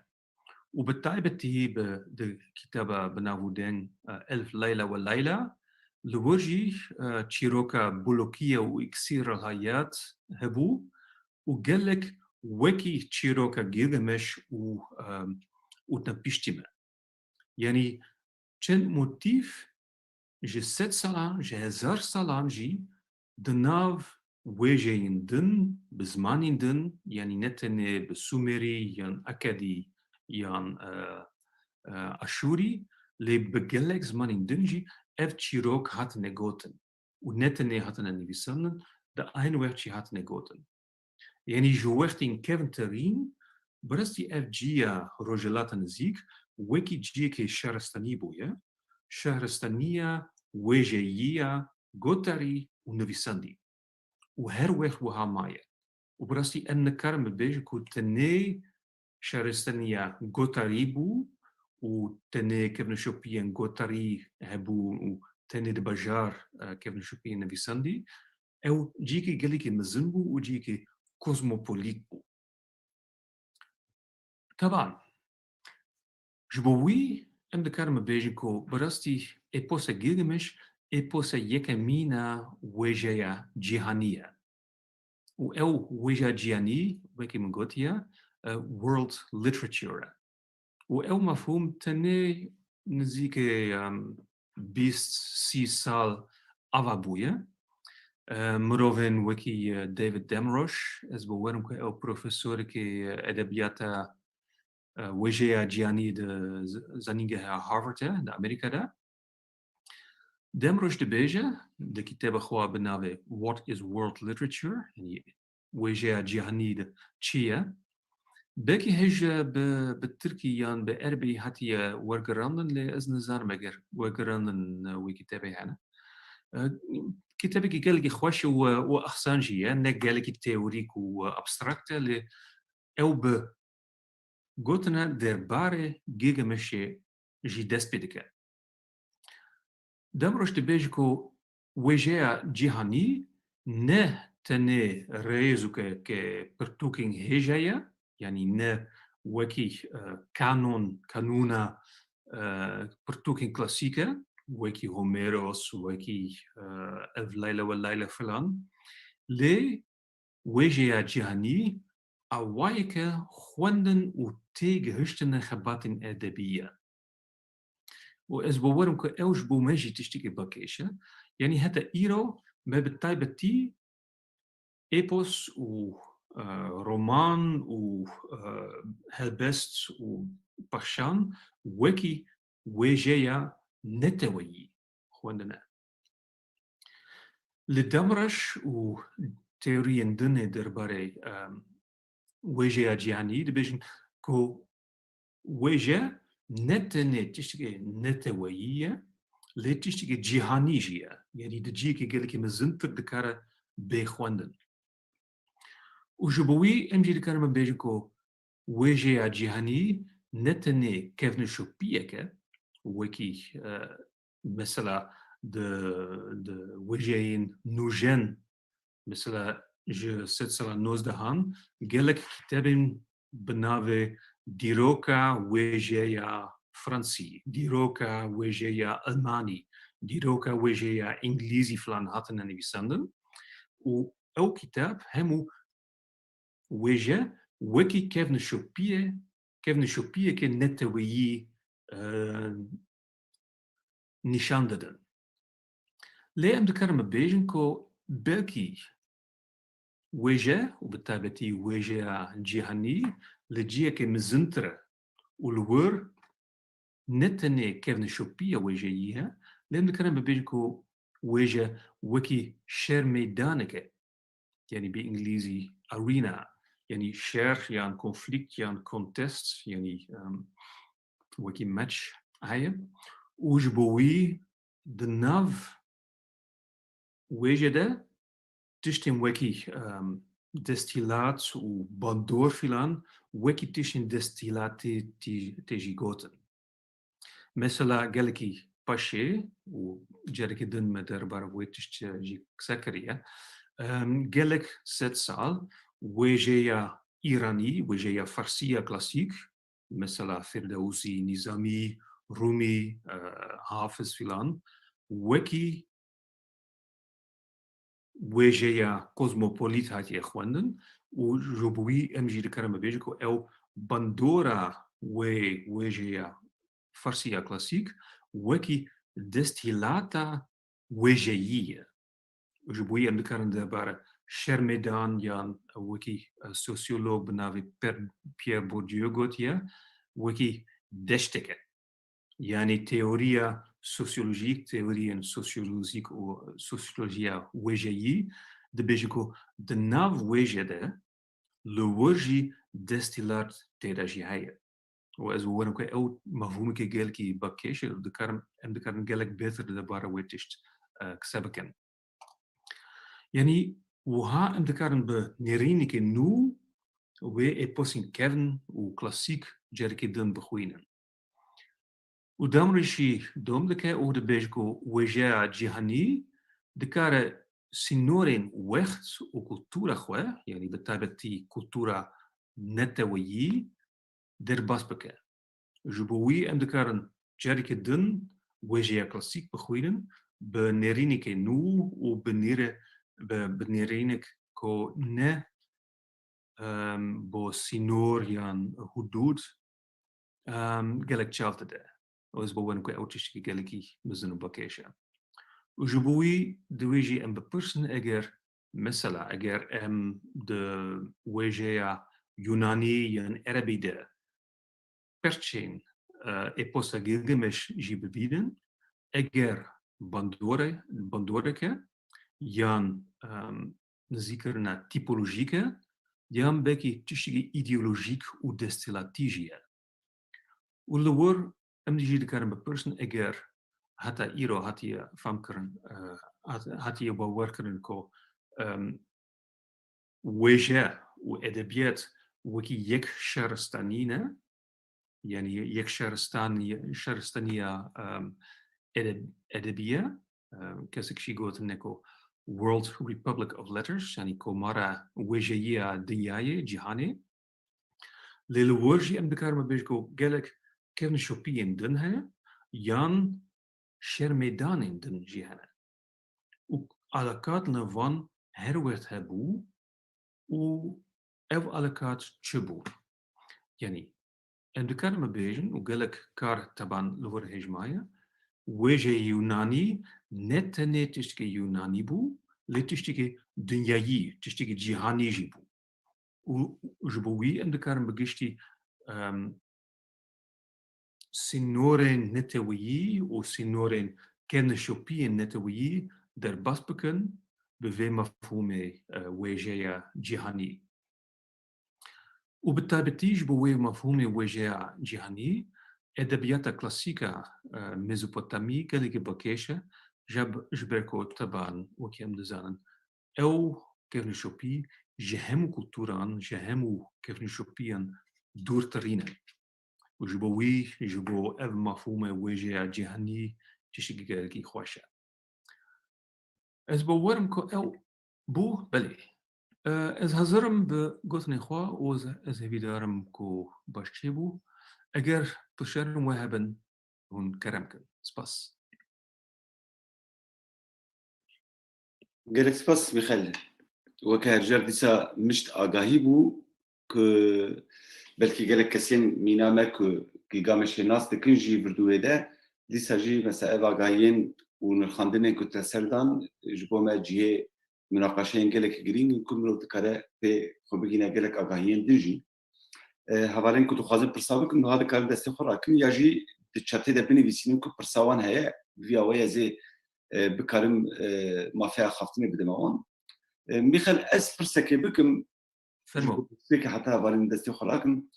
Û bi taybetî bi, di kitaba bi nav û deng, e, Elf Leyla ve Leyla, li wir jî, e, çîroka Bulukiye û Îksîr el Hayat hebû û gelek wekî çîroka Gilgameş û, e, Utnapiştî me. Yanî çend motîf ji sed salan, ji hezar salan jî di nav wêjeyên din, bi zimanên din, yanî ne tenê bi Sumerî yan Akadî yan, e, e, Aşûrî, lê bi gelek zimanên din jî ev çîrok hatine gotin û ne tenê hatine nivîsandin, di aynî wext jî hatine gotin. Yanî ji wextên kevnterîn, bi rastî ev cîya Rojhilata Nizîk wekî ciyekê şaristanî bûye, şaristaniya wêjeyî ya gotarî û nivîsandî. Û her wext wiha maye. Û bi rastî em nikarin bibêjin ku tenê şaristaniya gotarî bû û tenê kevneşopiyên gotarî hebû û tenê di bajar, e, kevneşopiyên nivîsandî. Ew ciyekî gelekî mezin bû û ciyekî kozmopolît bû. Teban, ji bo wî em dikarin bibêjin ku bi rastî eposa Gilgameş eposa yekemîn a wêjeya cîhanî ye. Û ew wêja cîhanî, wekî min gotiye, e, world literature e. Û ew mefhûm tenê nizîkê, em, bîst sî sal ava bûye. E, mirovên wekî, e, David Damrosch, ez bawer im ku ew profesorekî edebiyata, e, wêjeya cîhanî di z-, zanîngeha Harvard e, di Amerîka de. Damrosch dibêje, di kitêba xwe bi navê What is World Literature? Yanî wêjeya cîhanî de çi ye? Belkî hêj bi, bi tirkî yan bi erebî hatiye wergirandin, lê ez nizanim eger wergirandin wê kitêbê hene. E, kitêbekî gelekî xweş û, û ahsan jî ye, ne gelekî teorîk û abstrakt e, lê ew bi gotina derbarê Gilgameshê jî dest pê dike. Demroş dibêje ku wêjeya cîhanî ne tenê rêzûke ke pirtûkên hêja ye, yanî ne wekî, e, kanon, kanûna, e, pirtûkên klasîk e, wekî Homeros, wekî, e, ev Leyla we Leyla filan. Lê wêjeya cîhanî awayeke xwendin û têgihiştina xebatên edebî ye. Û ez bawer im ku ew ji bo me jî tiştekî bakêş e. Yanî heta îro me bi taybetî epos û, e, roman û, e, helbest û pexşan wekî wêjeya neteweyî xwendine. Li Demreş û teoriyên din ê derbarê, em, wêjeya cîhanî dibêjin ku wêje ne tenê tiştekê neteweyî ye, lê tiştekê cîhanî jî ye. Yanî di cihekî gelekî mezintir dikare bê xwendin. Û ji bo wî em jî dikarin bibêjin ku wêjeya cîhanî ne tenê kevnişopiyek e, wekî, e, mesela di, di wêjeyên nûjen, mesela ji sedsala nozdehan gelek kitêbên bi navê Dîroka Wêjeya Fransî, Dîroka Wêjeya Elmanî, Dîroka Wêjeya Îngilîzî filan hatine nivîsandin û ew kitêb hemû wêje wekî kevnişopiyê, kevnişopiyeke neteweyî, e, nîşan didin. Lê em dikarin bibêjin ku belkî wêje û bi taybetî wêjeya cîhanî li cihekê mezintir e û li wir ne tenê kevnişopiya wêjeyî ye, lê em dikarin bibêjin ku wêje wekî şer meydaneke, yanî bi îngilîzî arena, yanî şer yan konflîkt yan contest, yanî, em, wekî meç heye. Û ji bo wî di nav wêje de tiştên wekî, em, desthilat û bandor filan wekî tiştên desthilatê tî-, tê jî gotin. Mesela gelekî paşê û carekî din me derbarê wê tiştê jî qise kiriye. Em, gelek sed sal wêjeya îranî, wêjeya farsî ya klasîk, mesela Firdewsî, Nîzamî, Rûmî, e, Hafiz filan, wekî wêjeya kozmopolît hatiye xwendin û ji bo wî em jî dikarin bibêjin ku ew bandora wê wêjeya farsî ya klasîk wekî desthîlata wêjeyî ye. Ji bo wî em dikarin debare Şermêdan yan wekî, e, sosyolog bi navê Per-, Pierre Bourdieu gotiye, wekî deşteke. Yanî teoriya sosyolojîk, teoriyên sosyolojîk û sosyolojiya wêjeyî dibêje ku di nav wêje de li wir jî desthilat tê de jî heye. Û ez bawer im ku ew mefhûmeke gelkî bakêş e, dikarin, em dikarin gelek bêtir di debara wê tişt, e, qise bikin. Yanî wiha em dikarin bi nêrîneke nû wê eposên kevn û klasîk carekî din bixwînin. Û Demrîşî dom dike û dibêje ku wêjeya cîhanî dikare sînorên wext û kultura xwe, yanî bi taybetî kultura neteweyî, derbas bike. Ji bo wî em dikarin carekî din wêjeya klasîk bixwînin, bi nêrînekê nû û bi nêre-, bi, bi nêrînek ku ne, em, bo sînor yan hudûd, em, gelek çav dide. Ez bawer im ku ew tiştekî gelekî mezin û bakêş e. Û ji bo wî di wê jî em bipirsin, eger mesela, eger em di wêjeya Yunanî yan Erebî de perçên, e, eposa Gilgameş jî bibînin, eger bandore-, bandoreke yan, em, nizîkirina tîpolojîk e, yan belkî tiştekî îdeolojîk û desthilatî jî ye. Û li wir em jî dikarin bipirsin, eger heta îro hatiye famkirin, e, hat-, hatiye bawerkirin ku, em, wêje û edebiyat wekî yek şaristanî ne, yanî yek şaristan-, şaristaniya, em, edeb-, edebî ye. Em, kesek jî gotine ku World Republic of Letters, yanî komara wêjeyî ya dinyayê, cîhanê. Lê li wir jî em dikarin bibêjin ku gelek kevnişopiyên din hene, yan şermêdanên din jî hene. Û alakat li van her wert hebû û ev alakat çi bû? Yanî, em dikarin bibêjin û gelek kar teban li wir hêj maye, wêjeyê Yûnanî ne tenê tiştekî Yûnanî bû, lê tiştekî dinyayî, tiştekî cîhanî jî bû. Û ji bo wî em dikarin bi giştî, em, sînorên neteweyî û sînorên kevnişopiyên neteweyî derbas bikin bi vê mefhûmê, e, wêjeya cîhanî. Û bi taybetî ji bo wê mefhûmê wêjeya cîhanî, edebiyata klasîk a, e, Mezopotamî gelekî bikêş e, ji, ji ber ku teban, wekî em dizanin, ew kevnişopî ji hemû kulturan, ji hemû kevnişopiyan dûrtirîn e. Û ji bo wî, ji bo ev mefhûme wêjeya cîhanî tiştekî gelekî xweş e. Ez bawer im ku ew bû, belê. E, ez hazir im bi gotinê xwe û ez, ez hêvîdar im ku baş çêbû. Eger pirsiyarên we hebin, hûn kerem kin. Spas. Gelek spas Mîxel. Weke her car dîsa mişt agahî bû ku belkî gelek kesên mîna me ku Gilgameshê nas dikin jî virdûyê de, dîsa jî mesela ev agahiyên û nirxandinên ku te ser dan ji bo me cihê munaqeşeyên gelekî girîng in ku mirov dikare pê xwe bigîne gelek agahiyên din jî. E, hevalên ku dixwazin pirsa bikin, niha dikarin destê xwe rakin ya jî di çetê de binivîsînin ku pirsa wan heye, vî awayê ez ê, e, bikarim, e, mafeya xaftinê bidime wan. E, Mîxel, ez pirsekê bikim, Fermo. Ji bo pirseke heta hevalên destê xwe rakin.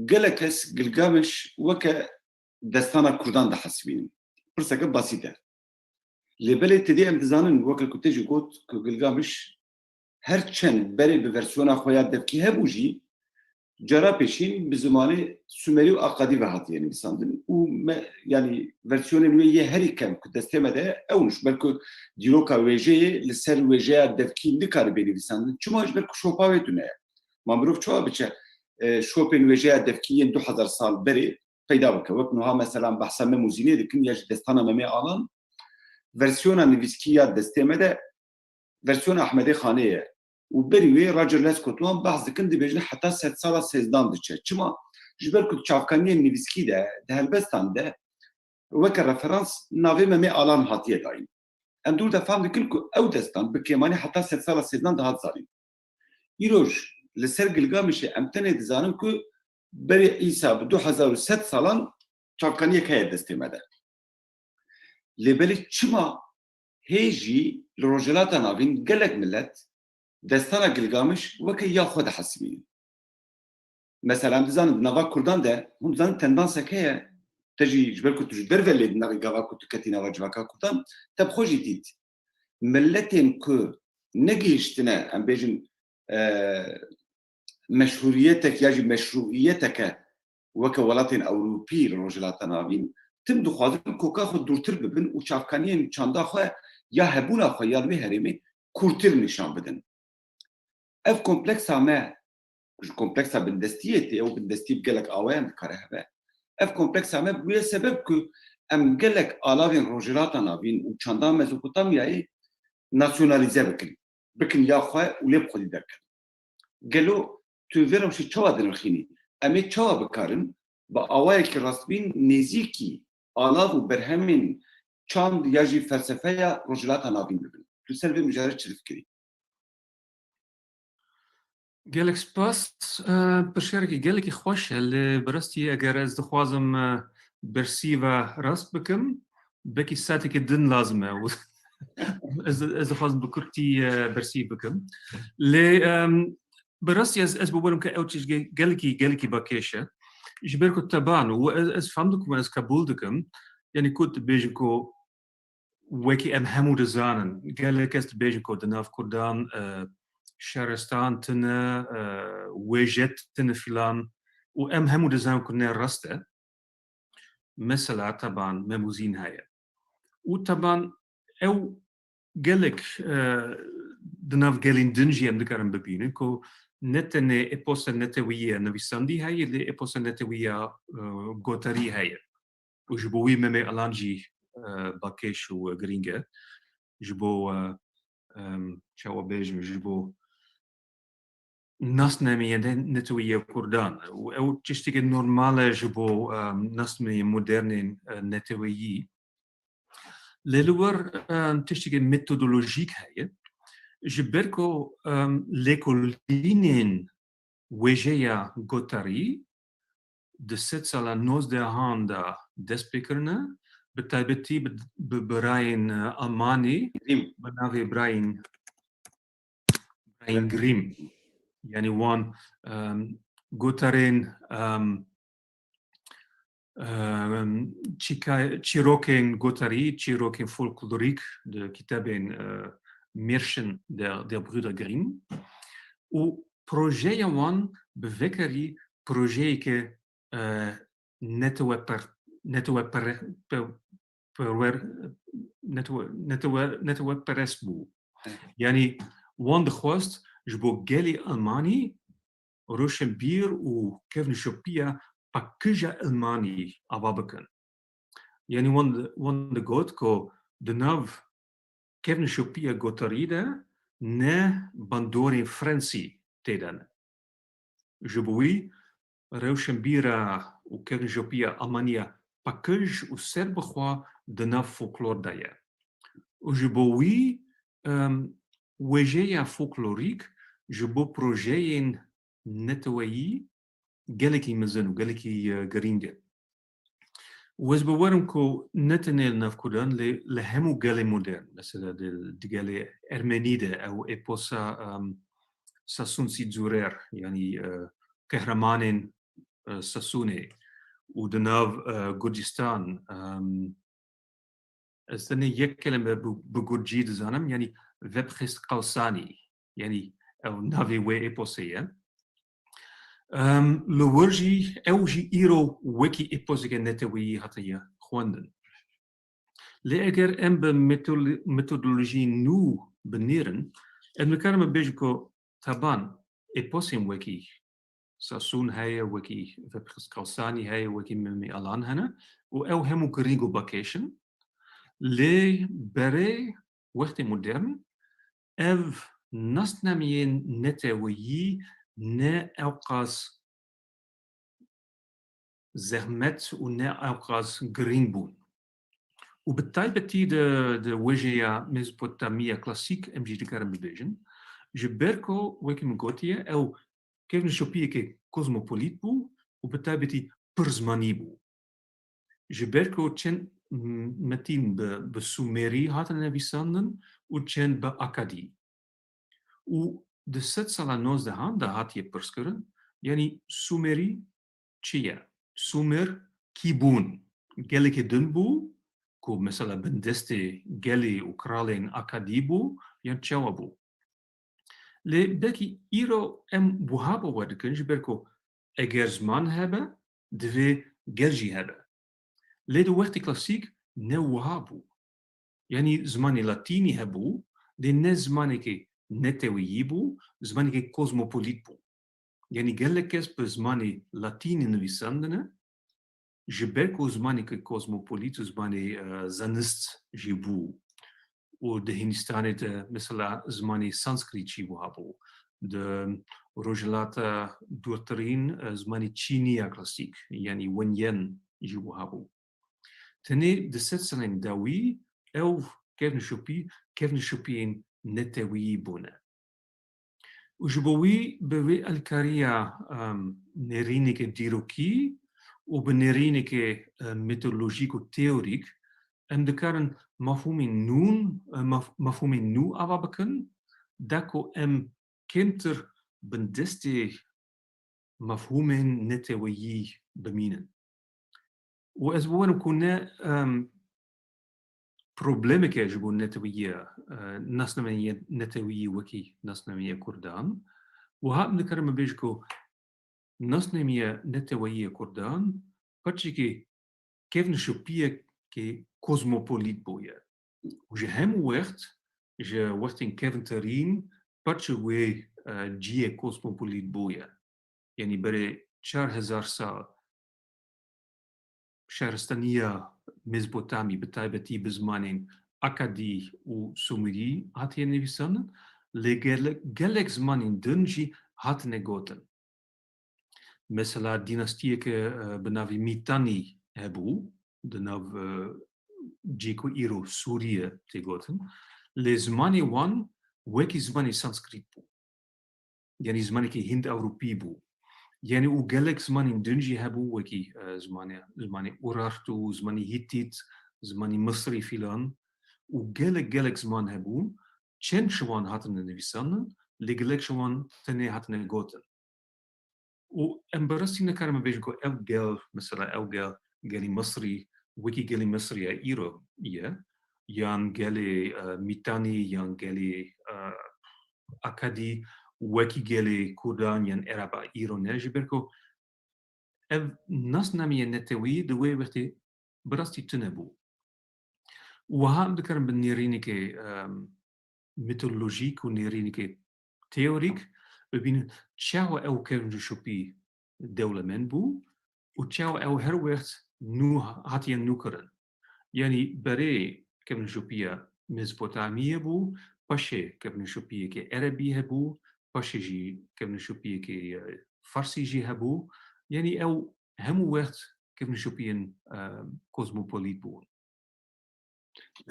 Gelek kes Gilgameş weke destana Kurdan dihesibînin. Pirseke basît e. Lê belê tedê em dizanin, weke ku te jî got, ku Gilgameş her çend berê bi versiyona xwe ya devkî hebû jî, cara pêşîn bi zimanê Sumerî û Akadî ve hatiye nivîsandin û me, yanî versiyonên wê yê herî kem ku destê me de ew in, ji ber ku dîroka wêjeyê li ser wêjeya devkî nikare bê nivîsandin. Çima? Ji ber ku şopa wê tune ye. Ma mirov çawa biçe, e, şopên wêjeya devkî yên du hezar sal berê peyda bike? Wek niha mesela behsa Mem û Zînê dikin ya jî destana Memê Alan, versiyona nivîskî ya destê me de versiyona Ehmedê Xanê ye. Û berî wê Roger Lescot wan behs dikin, dibêjin heta sedsala sêzdan diçe. Çima? Ji ber ku di çavkaniyên nivîskî de, di helbestan de weke referans navê Memê Alan hatiye dayîn. Em dûr de fam dikin ku ew destan bi kêmanî heta sedsala sêzdan dihat zanîn. Îroj li ser Gilgamişê em tenê dizanin ku berî Îsa bi du hezar û sed salan çavkaniyek heye destê me de. Lê belê çima hê jî li Rojhilata Navîn gelek milet destana Gilgamiş weke ya xwe dihesibînin? Mesela, em dizanin di nava Kurdan de, hûn dizanin tendansek heye, te jî ji ber ku tu ji derve lê dinexî gava ku tu ketî nava civaka Kurdan, te bi xwe jî dît. Miletên ku negihiştine, em bêjin, e, meşhûriyetek ya jî meşrûiyeteke weke welatên Ewropî li Rojhilata Navîn, tim dixwazin koka xwe dûrtir bibin û çavkaniyên çanda xwe ya hebûna xwe ya li wê herêmê kûrtir nîşan bidin. Ev kompleksa me, ji kompleksa bindestiyê tê, ew bindestî bi gelek awayan dikare hebe. Ev kompleksa me bûye sebeb ku em gelek alavên Rojhilata Navîn û çanda Mezopotamyayê nasyonalîze bikin, bikin ya xwe û lê bi xwedî derkevin. Gelo tu vê rewşê çawa dinirxînî? Em ê çawa bikarin bi awayekî rastbîn nêzîkî alav û berhemên çand ya jî felsefeya Rojhilata Navîn bibin? Tu ser vê mijarê çi difikirî? Gelek spas. E, pirsiyareke gelekî xweş e, lê bi rastî eger ez dixwazim, e, bersîva rast bikim, belkî saeteke din lazim e. Ez, ez dixwazim bi kurtî, e, bersî bikim. Lê, em, bi rastî ez, ez bawerim ke ew tişt ge-, gelekî, gelekî bakêş e. Ji ber ku teban û ez, ez fam dikim, ez qebûl dikim. Yanî ku dibêjin ku wekî em hemû dizanin, gelek kes dibêjin ku di nav Kurdan, e, şarestan tune, e, wêje tune filan û em hemû dizanin ku ne rast e. Mesela teban memûzîn heye. Û teban ew gelek, e, di nav gelên din jî em dikarin bibînin ku ne tenê eposa neteweyî ya nivîsandî heye, lê eposa neteweyî ya, e, gotarî heye. Û ji bo wî Memê Alan jî, e, bakêş û girîng e. Ji bo, e, em, çawa bêjim, ji bo nasnameyê ne-, neteweyî ya Kurdan. Û ew tiştekî normal e ji bo, em, nasnameyê modernên, e, neteweyî. Lê li wir, em, tiştekî metodolojîk heye. Ji ber ku, em, lêkolînên wêjeya gotarî di sedsala nozdehan de dest pê kirine, bi taybetî bi, bi birayên, e, Almanî, Grimm. Bi navê birayên, birayên Grimm. Yanî wan, em, gotarên, em, em, çîka-, çîrokên gotarî, çîrokên folklorîk di kitabên, e, Märchen der, der Brüder Grimm. Û projeya wan bi vekarî projeyeke, e, neteweper-, neteweper-, pe-, perwer-, netewe-, netewe-, neteweperest bû. Evet. Yanî wan dixwest ji bo gelê Almanî roşenbîr û kevnişopiya paqij a Almanî ava bikin. Yanî wan, wan digot ku di nav kevnişopiya gotarî de ne bandorên Fransî tê de ne. Ji bo wî rewşenbîra û kevnişopiya Almaniya paqij û serbixwe di nav folklor de ye. Û ji bo wî, em, wêjeya folklorîk ji bo projeyên neteweyî gelekî mezin û gelekî, e, girîng e. Û ez bawerim ku ne tenê li nav Kurdan, lê li hemû gelê modern, mesela di, di gelê Ermenî de ew eposa, em, Sasûn Sî Zûrer, yanî, e, qehremanên, e, Sasûnê û di nav, e, Gurcistan, em, ez tenê yek kelime bi, bi gurcî dizanim, yanî Vebxist Qewsanî, yanî ew navê wê eposê ye. Em, li wir jî, ew jî îro wekî eposeke neteweyî hatiye xwendin. Lê eger em bi metol-, metodolojiyên nû binêrin, em dikarin bibêjin ku teban eposên wekî Sasûn heye, wekî Vebxist Qewsanî heye, wekî Memê Alan hene û ew hemû girîng û bakêş in. Lê berê wextê modern ev nasnameyên neteweyî ne ewqas zehmet û ne ewqas girîng bûn. Û bi taybetî di, di wêjeya Mezopotamiya klasîk em jî dikarin bibêjin, ji ber ku wekî min gotiye, ew kevnişopiyeke kozmopolît bû û bi taybetî pirzmanî bû. Ji ber ku çend, m-, metîn bi, bi Sûmerî hatine nivîsandin û çend bi Akadî. Û di sedsala nozdehan de hatiye pirskirin, yanî Sûmerî çi ye? Sûmer kî bûn? Gelekî din bû, ku mesela bindestê gelê û kralên Akadî bû, yan çawa bû? Lê belkî îro em wiha bawer dikin, ji ber ku eger ziman hebe, divê gel jî hebe. Lê di wextê klasîk ne wiha bû. Yanî zimanê latînî hebû, lê ne zimanekê neteweyî bû, zimanekê kozmopolît bû. Yanî gelek kes bi zimanê latînî nivîsandine, ji ber ku zimanekî kozmopolît û zimanê, e, zanist jî bû û di Hîndistanê de mesela zimanê Sanskritî jî wiha bû. Di rojhilata dûrtirîn, e, zimanê Çînî ya klasîk, yanî Wenyen jî wiha bû. Tenê di sedsalên dawî ew kevnişopî, kevnişopiyên neteweyî bûne. Û ji bo wî bi vê alîkariya, em, nêrîneke dîrokî û bi nêrîneke, em, metodolojîk û teorîk, Em dikarin mefhûmên nûn, e, mef-, mefhûmên nû ava bikin, da ku em kêmtir bindestê mefhûmên neteweyî bimînin. Û ez biwerim ku ne, em, problemeke ji bo neteweyî ye, e, nasnameya neteweyî wekî nasnameya Kurdan. Wiha em dikarin bibêjin ku nasnameya neteweyî ya Kurdan parçekî kevnşopiyekî kozmopolît bûye. Û ji hemû wext, ji wextên kevnterîn, parçe wê, e, cihê kozmopolît bûye. Yanî berê çar hezar sal şaristaniya Mezopotamî, bi taybetî bi zimanên Akadî û Sumerî hatiye nivîsandin, lê gele-, gelek zimanên din jî hatine gotin. Mesela, dinastiyeke, e, bi navê Mîtanî hebû, di nav, e, cihê ku îro Sûriye tê gotin. Lê zimanê wan wekî zimanê Sanskrit bû. Yanî zimanekî Hind-Ewropî bû. Yanî û gelek zimanên din jî hebû, wekî, e, zimanê, zimanê Urartu, zimanê Hîtît, zimanê Misrî filan. Û gelek, gelek ziman hebûn. Çend ji wan hatine nivîsandin, lê gelek ji wan tenê hatine gotin. Û em bi rastî nikarin bibêjin ku ev gel, mesela ev gel, gelî Misrî, wekî gelî Misrî ya îro ye, yan gelê, e, Mîtanî, yan gelê, e, Akadî, wekî gelê Kurdan yan Ereba îro ne, ji ber ku ev nasnameya neteweyî di wê wextê bi rastî tune bû. Û wiha em dikarin bi nêrînekê, em, metodolojîk û nêrînekê teorîk bibînin çawa ew kevnşopî dewlemend bû û çawa ew her wext nû hatiye nûkirin. Yanî berê kevnşopiya Mezopotamiyê bû, paşê kevnşopiyekê Erebî hebû, paşê jî kevnşopiyekê, e, Farsî jî hebû. Yanî ew hemû wext kevnşopiyên, e, kozmopolît bûn.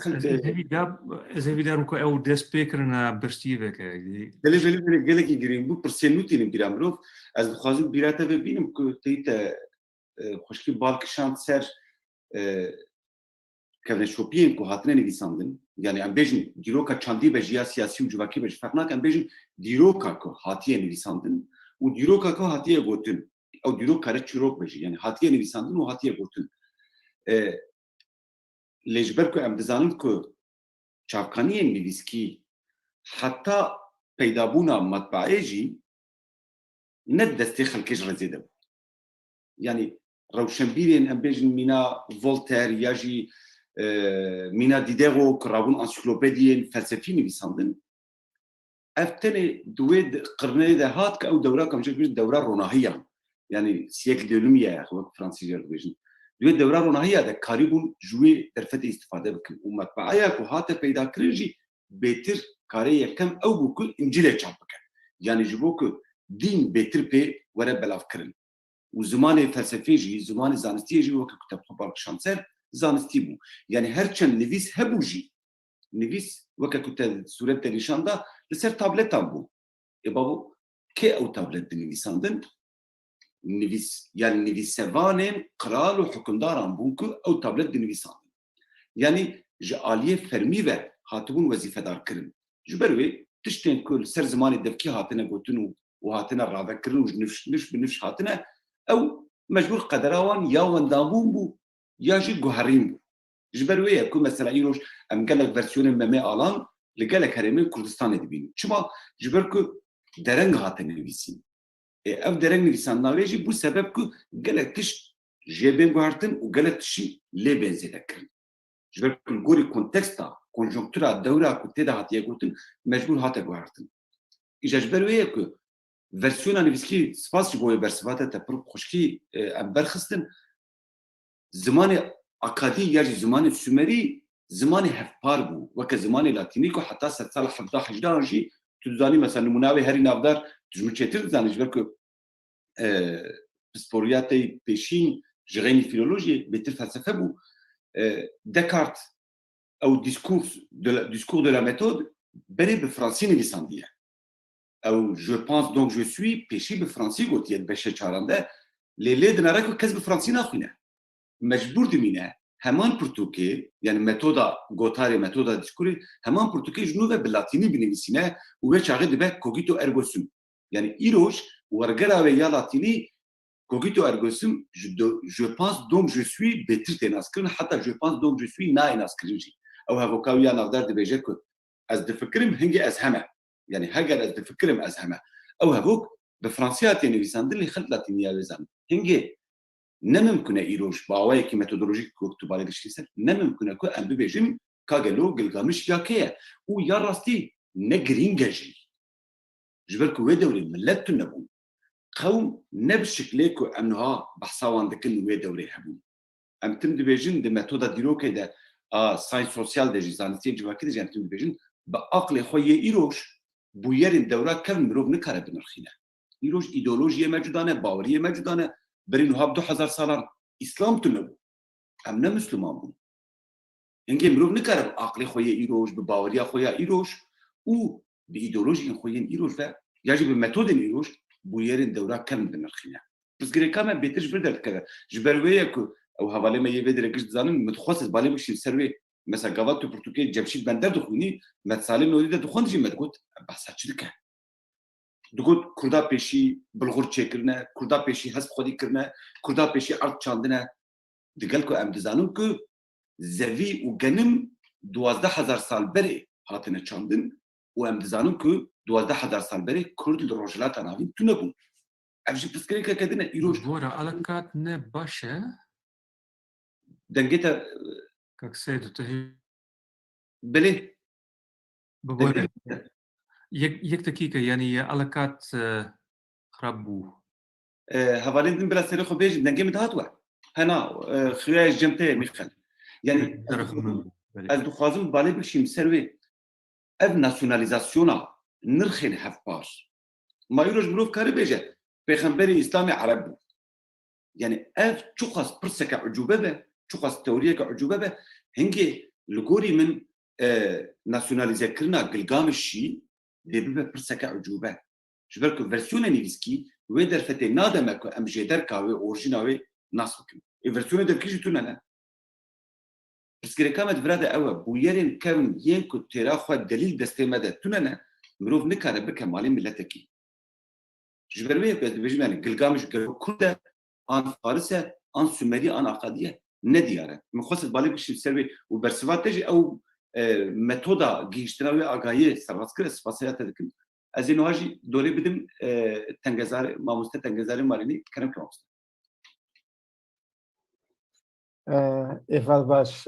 Ez, ez hevîdar, ez hevîdar im ku ew dest pê kirina birsiyeveke. Belê, belê, belê, gelekî girîng bû. Pirsê nû tînin bîra mirov. Ez dixwazim bîra te ve bînim ku teyî te, e, xweşkî bal kişand ser, e, kevneşopiyên ku hatine nivîsandin. Yani em bêjin dîroka çandî be ji ya siyasî û civakî be ji ferq nake. Em bêjin dîroka ku hatiye nivîsandin û dîroka ku hatiye gotin. Ew dîrok kare çîrok be jî. Yani hatiye nivîsandin û hatiye gotin. E, Lê ji ber ku em dizanin ku çavkaniyên nivîskî heta peydabûna matbaeyê jî ne di destê xelkê ji re zêde bû. Yanî rewşenbîrên, em bêjin, mîna Voltaire ya jî, e, mîna Diderot ku rabûn ansiklopediyên felsefî nivîsandin, ev tenê di wê de, qirnê de hat ku ew dewra, ku em jê dibêjin dewra ronahiyan, yanî siècle de lumière, wek fransî jê re dibêjin. Di wê dewra ronahiya de karîbûn ji wê derfetê îstîfade bikin û metbeaya ku hate peydakirin jî bêtir karê yekem ew bû ku Încîlê çap bike. Yanî ji bo ku dîn bêtir pê were belavkirin. Û zimanê felsefê jî, zimanê zanistiyê jî weke ku te xwe bal kişand ser, zanistî bû. Yanî her çend nivîs hebû jî, nivîs weke ku te sûret te nîşan da, li ser tabletan bû. Ê babo, kê ew tablet dinivîsandin? Nivîs, yanî nivîsevanên qral û hukimdaran bûn ku ew tablet dinivîsandin. Yanî ji aliyê fermî ve hatibûn wezîfedar kirin. Ji ber wê tiştên ku li ser zimanê devkî hatine gotin û, û hatine ravekirin û ji nifş, nifş bi nifş hatine, ew mecbûr qedera wan ya wendabûn bû ya jî guherîn bû. Ji ber wê ye ku mesela îroj em gelek versiyonên Memê Alan li gelek herêmên Kurdistanê dibînin. Çima? Ji ber ku dereng hate nivîsîn. Ê, ev dereng nivîsandina wê jî bû sebeb ku gelek tişt jê bên guhertin û gelek tişt jî lê bên zêde kirin. Ji ber ku li gorî konteksta, konjonktura, dewra ku tê de hatiye gotin, mecbûr hate guhertin. Îja ji ber wê ye ku versiyona nivîskî, spas ji bo wê bersiva te, te pir xweşkî, e, em berxistin, zimanê Akadî ya jî zimanê Sumerî zimanê hevpar bû. Weke zimanê Latînî ku heta sedsala hevda hejda jî tu dizanî, mesela nimûna wê herî navdar, tu ji min çêtir dizanî, ji ber ku, e, pisporiya te yî pêşîn ji xeynî fîlolojiyê bêtir felsefe bû. E, Descartes, ew discours de la, discours de la méthode berê bi fransî nivîsandiye. Ew je pense donc je suis pêşî bi fransî gotiye di beşê çaran de. Lê lê dinere ku kes bi fransî naxwîne. Mecbûr dimîne. heman pirtûkê, yani metoda gotarê, metoda dîskurê, heman pirtûkê ji nû ve bi latînî binivîsîne û wê çaxê dibe cogito ergo sum. Yani îroj wergera wê ya latînî cogito ergo sum, je, je pense donc je suis bêtir tê naskirin, heta je pense donc je suis nayê naskirin jî. Ew hevoka wî ya navdar dibêje ku ez difikirim, hingê ez heme. Yani heger ez difikirim, ez heme. Ew hevok bi fransî hatiye nivîsandin, lê xelk latîniya wê zanin. Hingê ne mimkun e îroj bi awayekî metodolojîk ku tu balê dişkî ser, ne mimkun e ku em bibêjin ka gelo Gilgamiş ya kê ye û ya rastî ne girîng e jî. Ji ber ku wê dewrê milet tune bûn. Qewm ne bi şiklê ku em niha behsa wan dikin wê dewrê hebûn. Em tim dibêjin di metoda dîrokê de, a science sosyal de jî, zanistiyên civakî de jî em tim dibêjin, bi aqlê xwe yê îroj, bûyerên dewra kevn mirov nikare binirxîne. Îroj îdeolojiyê me cuda ne, baweriyê me cuda ne. Berî niha bi du hezar salan Îslam tune bû. Em ne Misliman bûn. Hingê mirov nikare bi aqlê xwe yê îroj, bi baweriya xwe ya îroj û bi îdeolojiyên xwe yên îroj ve ya jî bi metodên îroj bûyerên dewra kevn binirxîne. Pirsgirêka me bêtir ji vir derdikeve. Ji ber wê ye ku ew hevalê me yê vê derê giş dizanin, min dixwest ez balê bikişîm ser wê. Mesela gava tu pirtûkê Cemşîd Bender dixwînî, me di salê nodî de dixwend jî me digot, behsa çi dike? Digot, Kurda pêşî bilxur çêkirine, Kurda pêşî hest xwedî kirine, Kurda pêşî erd çandine. Digel ku em dizanin ku zevî û genim duwazdeh hezar sal berê hatine çandin û em dizanin ku duwazdeh hezar sal berê Kurd li Rojhilata Navîn tune bûn. Ev jî pirsgirêkeke din e. Îroj Bora, alakat ne baş e. Dengê te Kak Seydo, tu hê Belê. Bibore. Dengê te Yek, yek dakika, yani ya alakat, e, xirab bû. E, hevalên din bila serê xwe bêjin, dengê min dihat we. Hena, e, xuya ji cem te ye, Mîxel. Yani, Terefim min bû. Belê. Ez dixwazim balê bikişîm ser wê. Ev nasyonalîzasyona nirxên hevpar. Ma îroj mirov kare bêje, pêxemberê Îslamê Ereb bû. Yani ev çiqas pirseke ucube be, çiqas teoriyeke ucube be, hingê li gorî min, e, nasyonalîzekirina Gilgamişî dê bibe pirseke ucube. Ji ber ku versiyonê nivîskî wê derfetê nade me ku em jêderka wê, orjîna wê nas bikin. Ê versiyonê devkî jî tune ne. Pirsgirêka me di vira de ew e, bûyerên kevn yên ku têra xwe delîl destê me de tune ne, mirov nikare bike malê miletekî. Ji ber wê yek ez dibêjim, yani Gilgamiş gelo Kurd e, an Faris e, an Sumerî, an Akadî ye, ne diyar e. Min xwest ez balê bikişîm ser wê û bersiva te jî ew, e, metoda gihîştina wê agahiyê serrast kir, ez spasiya te dikim. Ez ê niha jî dorê bidim, e, Tengezar, mamoste Tengezarê Marînî, kerem ke mamoste. Êvar baş,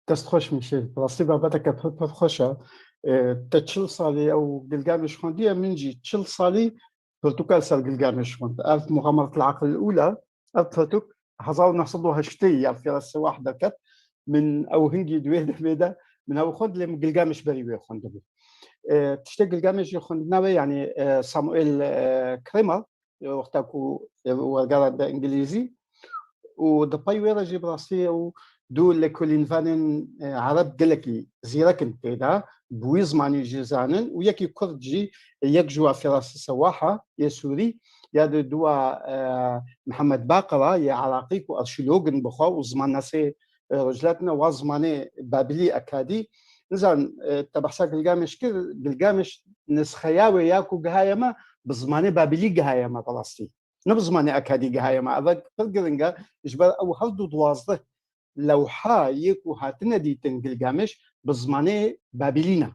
dest xweş Mîşel. Bi rastî babeteke pir pir xweş e. Te çil salî ew Gilgameş xwendiye, min jî çil salî pirtûka li ser Gilgameş xwend. Ev Muxameretul Aql Ula, ev pirtûk hezar û neh sed û heştê ya Firas Sewah derket. Min ew hingî di wê demê de min ew xwend, lê min Gilgameş berî wê xwendibû. Tiştê Gilgameş jî xwendina wê, yanî Samuel Kramer, wexta ku wergera de îngilîzî û di pey wê re jî bi rastî ew du lêkolînvanên, e, ereb gelekî zîrek in tê de, bi wî zimanî jî zanin û yekî kurd jî, yek ji wa Firas Sewaha yê Sûrî, ya di dua, e, Mihemed Baqira yê Iraqî ku arşîlog in bi xwe û zimannasê, e, rojhilat ne, wa zimanê Babilî Akadî. Nizanim, e, te behsa Gilgameş kir, Gilgameş nisxeya wê ya ku gihaye me, bi zimanê Babilî gihaye me bi rastî. Ne bi zimanê Akadî gihaye me. Ev pir giring e, ji ber ew her du duwazdeh lewha yê ku hatine dîtin Gilgameş bi zimanê Babilî ne.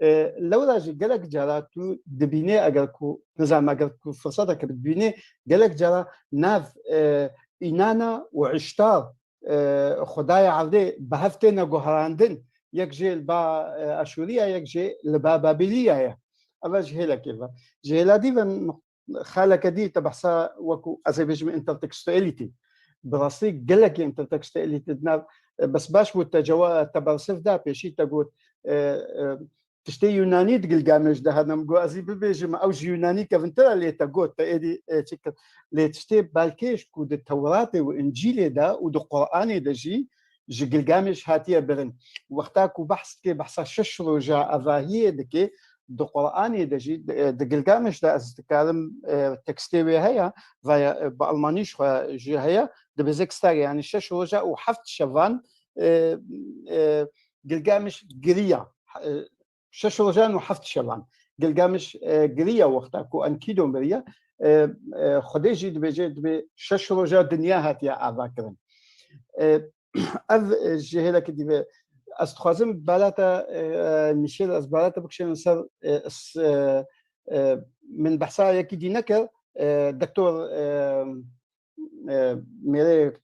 E, lewra jî gelek cara tu dibînê, eger ku, nizanim, eger ku firseteke bidibînê, gelek cara nav, e, Înana û Îştar, e, xwedaya erdê bi hev têne guherandin. Yek jê li ba, e, Aşûrî ye, yek jê li ba Babilî ye. Ev ji hêlekê ve. Ji hêla dî ve xaleke dî te behsa wekû ez ê bêjim intertextuality. Bi rastî gelekî intertextuality di nav, e, bes baş bû te cewa-, te bersiv da, pêşî te got, e, e, tiştê Yunanî di Gilgameş de hene. Min got ez ê bibêjim ew ji Yunanî kevintir e, lê te got, te êdî, e, çi kir. Lê tiştê balkêş ku di Tewratê û Încîlê de û di Quranê de jî ji Gilgameş hatiye birin. Wexta ku behs dike, behsa şeş roja evahiyê dike, di Quranê de jî, di, di Gilgameş de ez dikarim, e, tekstê wê heye, veya, e, bi Almanî ji xwe jî heye, dibêje ki sage, yani şeş roja û heft şevan, e, e, Gilgameş giriya. E, şeş rojan û heft şevan. Gilgameş, e, giriya wexta ku Enkidu miriye, e, e, Xwedê jî dibêje, dibê şeş roja dinya hatiye avakirin. E, ev, e, ji hêlekê dî ve ez dixwazim balata, e, Mîşel, ez balata bikişînim ser, e, s-, e, e, min behsa yekî dî nekir, e, Doktor, e, e, mêrê,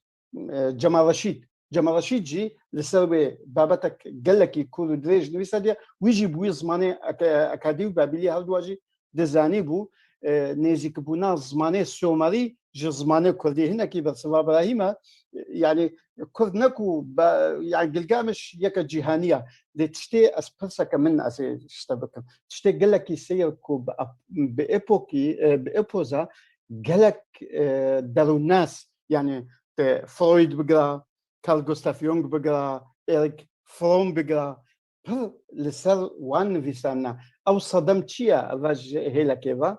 e, Cemal Reşîd. Cemal Reşîd jî li ser wê babetek gelekî kûr û dirêj nivîsadiye. Wî jî bi wî zimanê eke-, ekadî û babîlî her duwa jî dizanîbû. E, nêzîkbûna zimanê Somerî ji zimanê kurdî hinekî bersiva birahî me. E, yani kurd ne ku be-, yani Gilgameş yeke cîhanî ye. Lê tiştê ez pirseke min ez ê ji te bikim. Tiştê gelekî seyr ku bi ep-, bi epokî, e, bi epoza gelek, e, derûnnas, yani te Freud bigira, Carl Gustav Jung bigira, Erich Fromm bigira, pir li ser wan nivîsandina. Ew sedem çi ye? Eva ji hêlekê ve.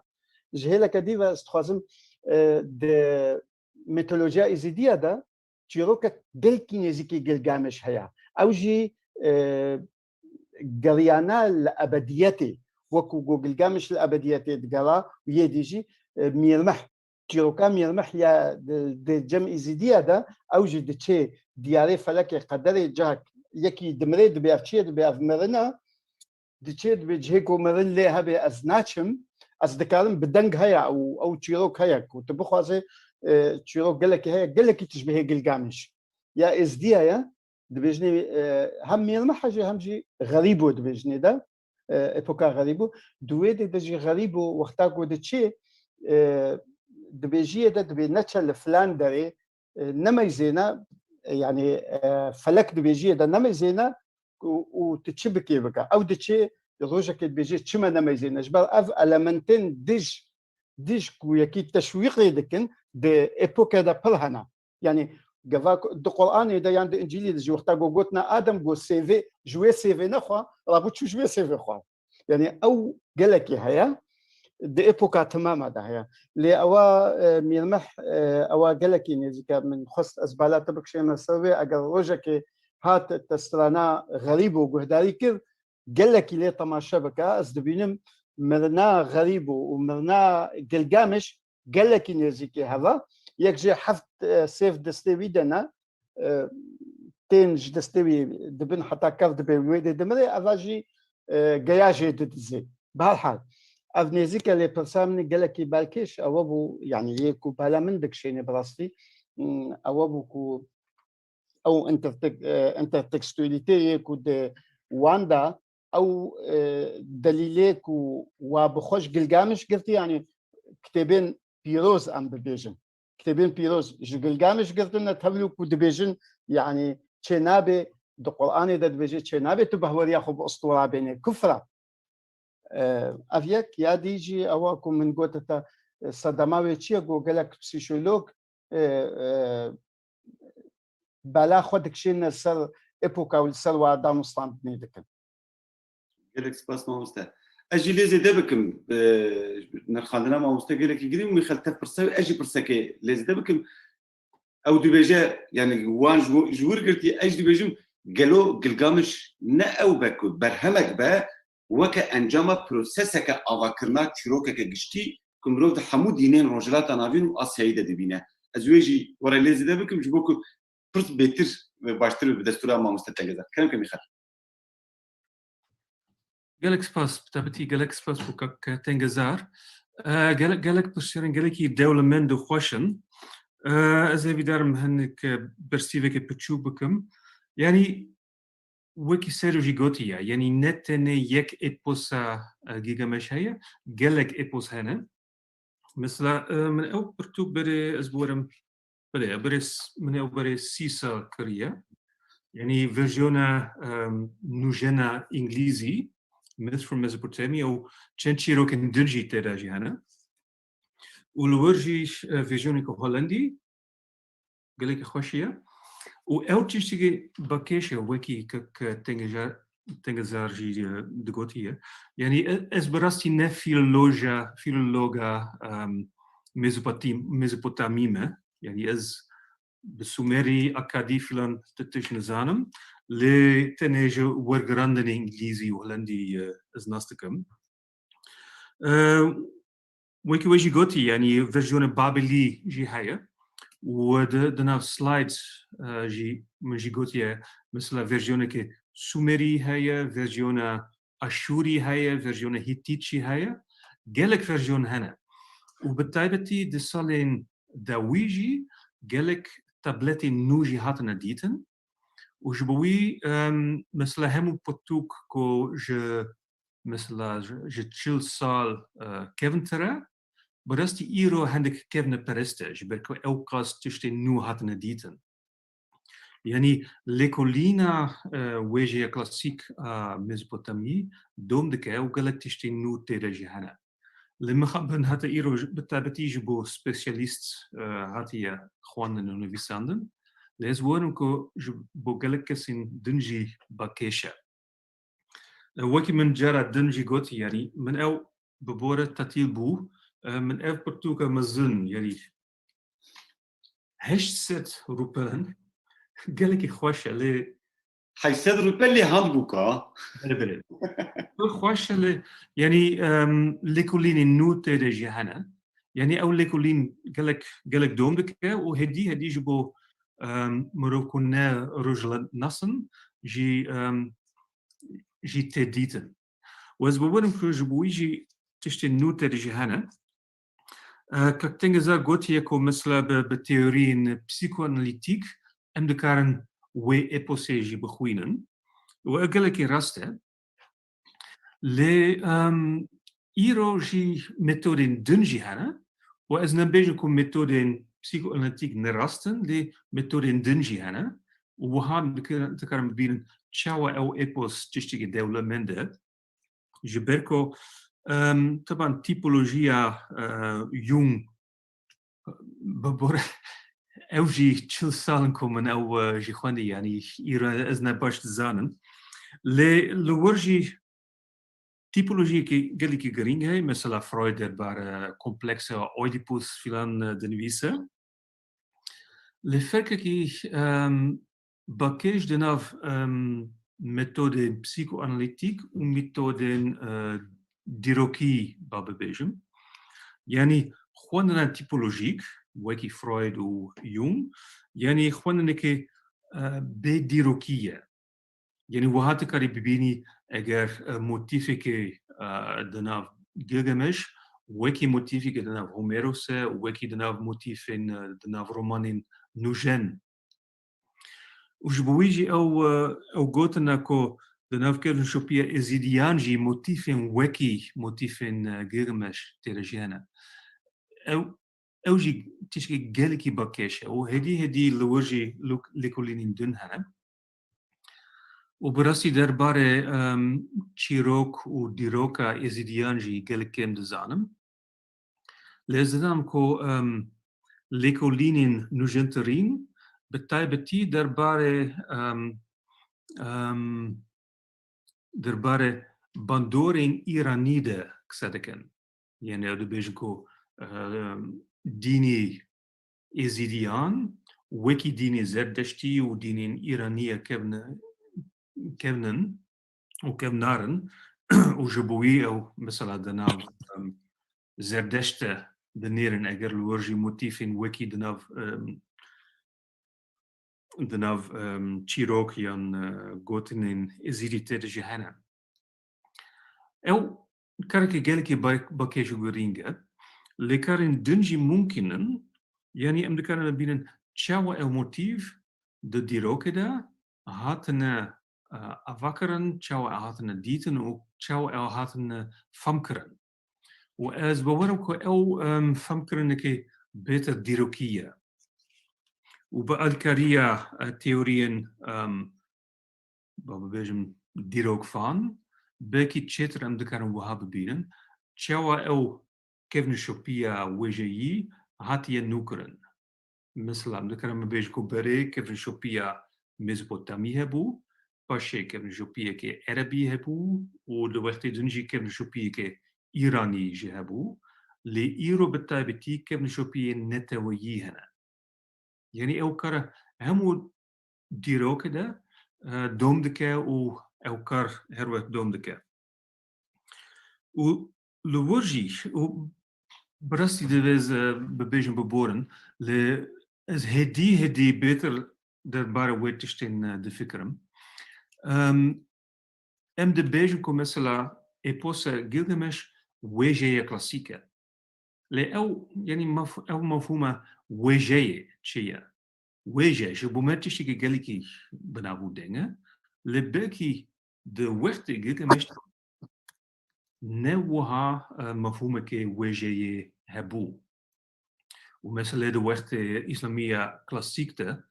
Ji hêleke dî ve ez dixwazim, e, di mitolojiya Êzidiya de çîrokek gelkî nêzîkî Gilgameş heye. Ew jî, e, geriyana li ebediyetê. Wekû ku Gilgameş li ebediyetê digera û yê dî jî, e, Mîrmeh. Çîroka Mîrmeh ya di, di cem Êzidiya de ew jî diçê diyarê felekê qederê cihek yekî dimrê dibê ev çi ye, dibê ev mirina, diçê dibê cihê ku mirin lê hebe ez naçim, ez dikarim bi deng heye û ew çîrok heye ku tu bixwazê, e, çîrok gelekî heye, gelekî tişbihê Gilgameş. Ya Êzdiya ye, dibêjinê, e, hem Mîrmeh jî hem jî Xerîbo dibêjinê de, e, epoka Xerîbo. Di wê de, de jî Xerîbo wexta ku diçê, e, dibêjiyê de dibê neçe li filan derê, e, nemeyzêne, e, yani, e, felek dibêjiyê de nemeyzêne û, û tu çi bikê bike. Ew diçê rojekê dibêjê çi me nemeyzêne. Ji ber ev elementên dij, dij ku yekî teşwîqê dikin, di epoke de pir hene. Yani gava ku di Quranê de yan di Încîlê de jî wexta ku gotina Adem got sêvê, ji wê sêvê nexwa, rabû çû ji wê sêvê xwar. Yani ew gelekî heye, di epoka timama de heye. Lê ewa, e, Mîrmeh, e, ewa gelekî nêzîk e. Min xwest ez bala te bikişêne ser wê, eger rojekê hat te strana Xerîbo guhdarî kir, gelekî lê temaşe bike, ez dibînim mirina Xerîbo û mirina Gilgameş gelekî nêzîkî heva. Yek jê heft, e, sêv destê wî de ne, e, tên ji destê wî dibin heta kev dibe wê dê dimire, eva jî, e, geya jê didizê. Bi her hal, ev nêzîk e lê pirsa min gelekî balkêş ewe bû, yani yê ku bala min dikişêne bi rastî, hmm, ewe bû ku ew intertek-, e, intertekstualîteyê ku di wan de ew, e, delîlê ku wa bi xwe ji Gilgameş girtî, yani kitêbên pîroz em bibêjin. Kitêbên pîroz ji Gilgameş girtine, tevlî ku dibêjin, yani çê nabe, di Quranê de dibêje çê nabe tu behweriya xwe bi ustûra bênê, kufra. E, ev yek, ya dî jî ewa ku min gote te, e, sedema wê çi ye, ku gelek psîşolog, e, e, bela xwe dikişîne ser epoka û li ser wa danûstandinê dikin. Gelek spas mamoste. Ez jî lê zêde bikim, e, nirxandina mamoste gelekî girîng, Mîxel te pirse, ez jî pirsekê lê zêde bikim. Ew dibêje, yani wan ji, ji wir girtî, ez dibêjim, gelo Gilgamiş ne ew be ku berhemek be, weke encama proseseke avakirina çîrokeke giştî ku mirov di hemû dînên Rojhilata Navîn û Asyayê de dibîne. Ez wê jî were lê zêde bikim, ji bo ku pirs bêtir ve baştir bi destûra mamoste Tengezar. Kerem ke Mîxel. Gelek spas, bi tabîtî gelek spas bo kak Tengezar. E, gelek, gelek pirsiyarên gelekî dewlemend û xweş in. E, ez hêvîdar im hinek, e, bersîveke piçûk bikim. Yanî wekî Serû jî gotiye, yanî ne tenê yek eposa, e, Gilgameş heye, gelek epos hene. Mesela, e, min ew pirtûk berê ez biwerim, belê, berê s-, min ew berê sî sal kiriye. Yanî versiyona, em, nûjena îngilîzî, Myths from Mesopotamia, û çend çîrokên din jî tê de jî hene. Û li wir jî, e, versiyoneke Holendî, gelekî xweş e. Û ew tiştekî balkêş e, wekî ke, ke Tengezar, Tengezar jî, e, digotiye. Yanî e-, ez bi rastî ne filoloja, filologa, em, Mezopotî-, Mezopotamî me. Yanî ez bi Sumerî, Akadî filan ti tişt nizanim. Lê tenê ji wergirandinê Îngilîzî û Holendî, e, ez nas dikim. E, wekî we jî gotî, yanî versiyona Babilî jî heye. Û di, di nav slides, e, jî min jî gotiye, mesela versiyoneke Sumerî heye, versiyona Aşûrî heye, versiyona Hîtît jî heye. Gelek versiyon hene. Û bi taybetî di salên dawî jî gelek tabletên nû jî hatine dîtin. Û ji bo wî, em, mesela hemû pirtûk ku ji, mesela ji, ji çil sal, e, kevntir e, bi rastî îro hindik kevneperest e, ji ber ku ew qas tiştên nû hatine dîtin. Yanî lêkolîna, e, wêjeya klasîk a Mezopotamî dom dike û gelek tiştên nû tê de jî hene. Lê mixabin heta îro ji, bi taybetî ji bo spesyalîst, e, hatiye xwendin û nivîsandin. Lê ez werim ku ji bo gelek kesên din jî bakêş e. E, wekî min cara din jî gotî, yanî min ew bi bore tetîl bû, e, min ev pirtûka mezin, yanî heşt sed rûpel in, gelekî xweş e, lê Heyşt sed rûpel lê handbûka. Belê, belê. Pir xweş e, lê, yanî, em, lêkolînên nû tê de jî hene. Yanî ew lêkolîn gelek, gelek dom dike û hêdî, hêdî ji bo, em, mirov ku ne rojnasin jî, em, jî tê dîtin. Û ez bi werim ku ji bo wî jî tiştên nû tê de jî hene. E, Kak Tengezar gotiye ku mesela bi, bi teoriyên psîkoanalîtîk em dikarin wê eposê jî bixwînin. Û ev gelekî rast e. Lê, em, îro jî metodên din jî hene. Û ez nebêjim ku metodên psîkoanalîtîk ne rast in, lê metodên din jî hene. Û wiha dikar-, dikarin bibînin çawa ew epos tiştekî dewlemend e. Ji ber ku, em, teban tîpolojiya, e, Jung, bi bor-, ew jî çil sal in ku min ew, e, jî xwendî, yanî îro ez ne baş dizanim. Lê li wir jî tîpolojiyekî gelekî girîng heye, mesela Freud derbarê kompleksa Oedipus filan, e, dinivîse. Lê ferkekî, em, bakêş di nav, em, metodên psîkoanalîtîk û metodên, e, dîrokî ba bibêjim. Yanî xwendina tîpolojîk, wekî Freud û Jung, yanî xwendinekê, e, bê dîrokî ye. Yanî wiha tu karî bibînî eger, e, motîfekê, e, di nav Gilgameş, wekî motîfekê di nav Homeros e, wekî di nav motîfên, e, di nav romanên nûjen. Û ji bo wî jî ew, e, ew gotina ku di nav kevnşopiya Êzîdiyan jî motîfên wekî motîfên, e, Gilgameş tê de jî hene. Ew, ew jî tişkê gelekî bakêş e û hêdî hêdî li wir jî luk-, lêkolînên din hene. Û bi rastî derbarê, em, çîrok û dîroka Êzîdiyan jî gelek kêm dizanim. Lê ez dizanim ku, em, lêkolînên nûjentirîn bi taybetî derbarê, em, em, derbarê bandorên Îranî de qise dikin. Yanî ew dibêjin ku, em, dînî Êzîdiyan wekî dînê Zerdeştî û dînên Îranî ye kevni-, kevnin û kevnar in û ji bo wî ew mesela di nav, em, Zerdeşt de dinêrin, eger li wir jî motîfên wekî di nav, em, di nav, em, çîrok yan, e, gotinên Êzîdî tê de jî hene. Ew karekî gelekî ba-, bakêş û girîng e. Lê karên din jî mumkîn in. Yanî em dikarin bibînin çawa ew motîf di dîrokê de hatine, e, avakirin, çawa ew hatine dîtin û çawa ew hatine femkirin. Û ez bawer im ku ew, em, femkirinekê bêtir dîrokî ye. Û bi alîkariya, e, teoriyên, em, ba bibêjim dîrokfan, belkî çêtir em dikarin wiha bibînin, çawa ew kevnşopiya wêjeyî hatiye nûkirin. Mesela, em dikarin bibêjin ku berê kevnşopiya Mezopotamî hebû, paşê kevnijopiyekê erebî hebû û li wextê din jî kevnijopiyekê îranî jî hebû. Lê îro bi taybetî kevnijopiyên neteweyî hene. Yanî ew kar hemû dîrokê de, e, dom dike û ew kar her wext dom dike. Û li wir jî, û bi rastî divê ez, e, bibêjim biborin, lê ez hêdî hêdî bêtir derbarê wê tiştên, e, difikirim. Em, em dibêjin ku mesela êposa Gilgameş wêjeye klasîk e. Lê ew, yanî mef-, ew mefhûma wêjeyê çi ye? Wêje ji bo me tiştekî gelekî bi nav û deng e. Lê belkî di wextê Gilgameş ne wiha, e, mefhûmekê wêjeyê hebû. Û meselê di wextê Îslamiya klasîk de,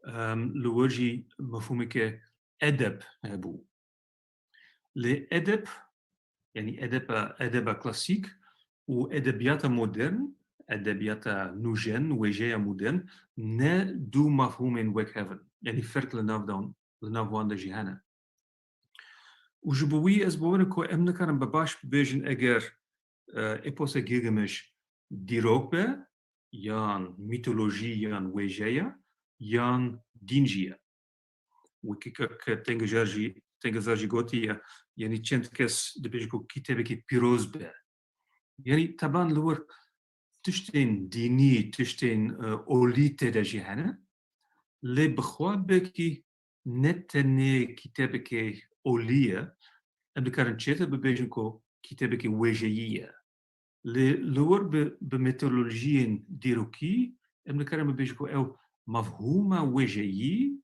em, li wir jî mefhûmeke edeb hebû. Lê edeb, yanî edeba, edeba klasîk û edebiyata modern, edebiyata nûjen, wêjeya modern, ne du mefhûmên wek hev in. Yanî ferq li nav de, li nav wan de jî hene. Û ji bo wî ez bawer im ku em nikarin bi baş bibêjin eger, e, êposa Gilgameş dîrok be, yan mîtolojî, yan wêje ye, yan dîn jî ye. Wekî kek Tengizar jî, Tengizar jî gotiye, yanî çend kes dibêjin ku kitêbekî pîroz be. Yanî teban li wir tiştên dînî, tiştên, e, olî tê de jî hene. Lê bi xwe belkî ne tenê kitêbekê olî ye, em dikarin çêtir bibêjin ku kitêbekê wêjeyî ye. Lê li wir bi, bi metodolojiyên dîrokî em dikarin bibêjin ku ew mefhûma wêjeyî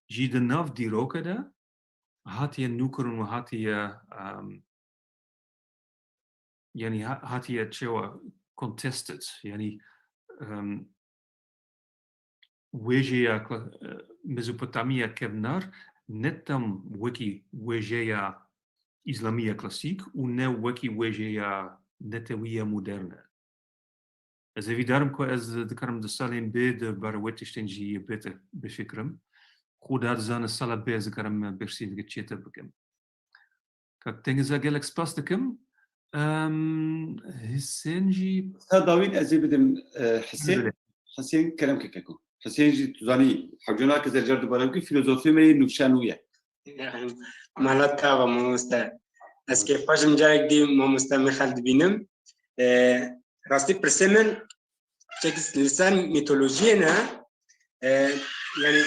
jî di nav dîroke de hatiye nûkirin û hatiye, em, yanî ha-, hatiye çewa contested, yanî, em, wêjeya kla-, e, Mezopotamya kevnar ne tam wekî wêjeya Îslamiya klasîk û ne wekî wêjeya netewiya modern e. Ez hêvîdar im ku ez dikarim di salên bê de bar wê tiştên jî bêtir bifikirim. Xuda dizane sala bê ez dikarim bersîvekê çêtir bikim. Kak Tengiza, gelek spas dikim. Em, Hisên jî. Sa dawîn ez ê bidim, e, Hisên. Bile. Hisên kerem ke keko. Hisên jî tu zanî, hewcana ke zercar dubare bike, filozofê me yê nûşa nû ye. Mala te ava mamoste. Ez kêfxweş im carek dî mamoste Mîxel dibînim. E, rastî pirsê min çekî li ser mîtolojiyê ne. E, yanî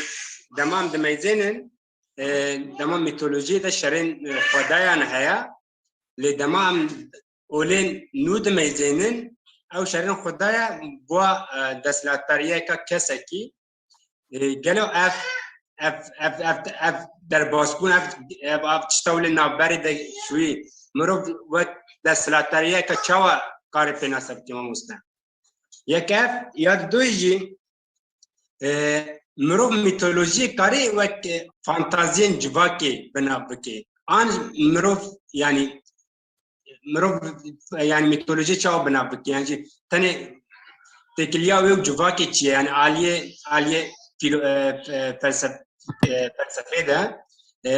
dema em dimeyzênin, e, dema mîtolojiyê de şerên, e, xwedayan heye. Lê dema em olên nû dimeyzênin, ew şerên xwedaya bûa, e, desthilatdariyeka kesekî. E, gelo ev, ev, ev, ev, ev derbasbûn, ev, ev, ev tişta wile navberê de şûyî mirov wek desthilatdariyeke çawa karê pênase bike mamoste? Yek ev, ya di doyê jî, e, mirov mîtolojiyê karê wek, e, fantaziyên civakê binav bike. An mirov, yanî, mirov, e, yanî mîtolojiyê çawa binav bike? Yanî jî tenê têkiliya wê û civakê çi ye? Yanî aliyê, aliyê filo-, e, e, felsef-, e, felsefê de, e,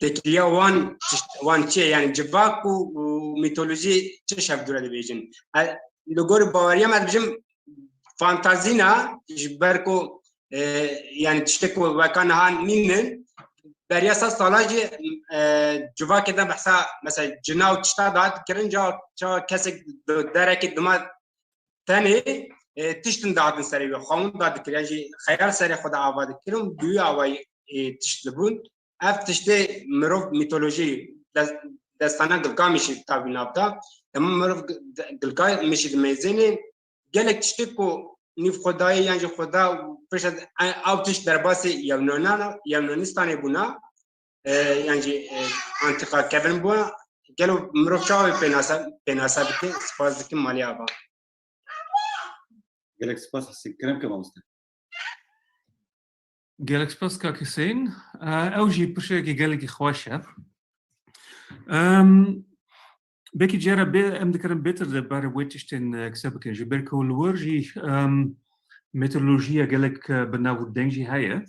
têkiliya wan, wan çi ye? Yanî civak û, û mîtolojî çi şev dûre dibêjin? E, li gorî baweriya me dibêjim, fantazî ne, ji ber ku, e, yanî tiştê ku weka niha nînin, beriya sed sala jî, e, civakê de behsa, mesela cina û tişta dihat kirin, ca, ca kesek di derekê dima tenê, e, tiştin dihatin serê wê, xewin dadikir, yan jî xeyal serê xwe de ava dikir û bi wî awayî, e, tişt dibûn. Ev tiştê mirov mîtolojî des-, destana Gilgamîşî tavî nav da. Dema mirov Gi-, Gilgamîşî dimeyzênê, gelek tiştê ku nîv xwedayê yan jî xweda û pişt, e, ew tişt derbasê Yewnanan, Yewnanistanê bûna, e, yan jî, e, antîka kevin bûna. Gelo mirov çawa wê pênase, pênase bike? Spas dikim malê ava. Gelek spas Hisên. Kerem ke mamoste. Gelek spas kak Hisên. E, ew jî pirsiyekî gelekî xweş e. Em, belkî cara bê em dikarin bêtir de barê wê tiştên, e, qise bikin. Ji ber ku li wir jî, em, metodolojiya gelek, e, bi nav û deng jî heye.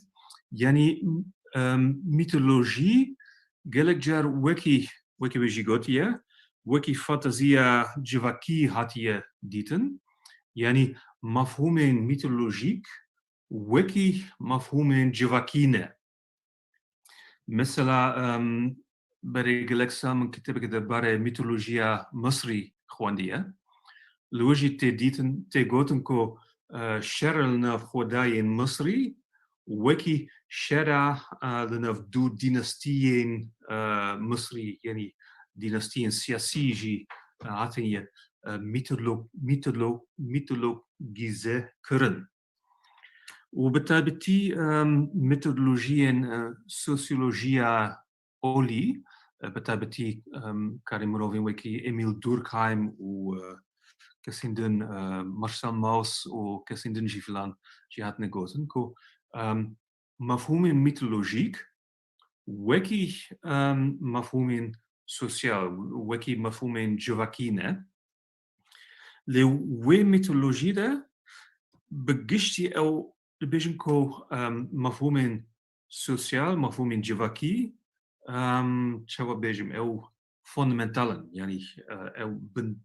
Yanî, Em, mîtolojî gelek car wekî, wekî we jî gotiye, wekî fantaziya civakî hatiye dîtin. Yanî mefhûmên mîtolojîk wekî mefhûmên civakî ne. Mesela, em, berê gelek sal min kitêbeke derbarê mîtolojiya Misrî xwendiye. Li wir jî tê dîtin, tê gotin ku, e, şer li nav xwedayên Misrî wekî şera, e, li nav du dînastiyên, e, Misrî, yanî dînastiyên siyasî jî, e, hatiniye, e, mîtolo-, mîtolo-, mîtologîze kirin. Û bi taybetî, em, metodolojiyên, e, sosyolojiya olî, e, bi taybetî, em, karê mirovên wekî Emil Durkheim û, e, kesên din, e, Marcel Mauss û kesên din jî filan jî hatine gotin ku, em, mefhûmên mîtolojîk wekî, em, mefhûmên sosyal, wekî mefhûmên civakî ne. Lê wê mîtolojî de bi giştî ew dibêjin ku, em, mefhûmên sosyal, mefhûmên civakî, em, çawa bêjim, ew fundamental in, yanî, e, ew bin,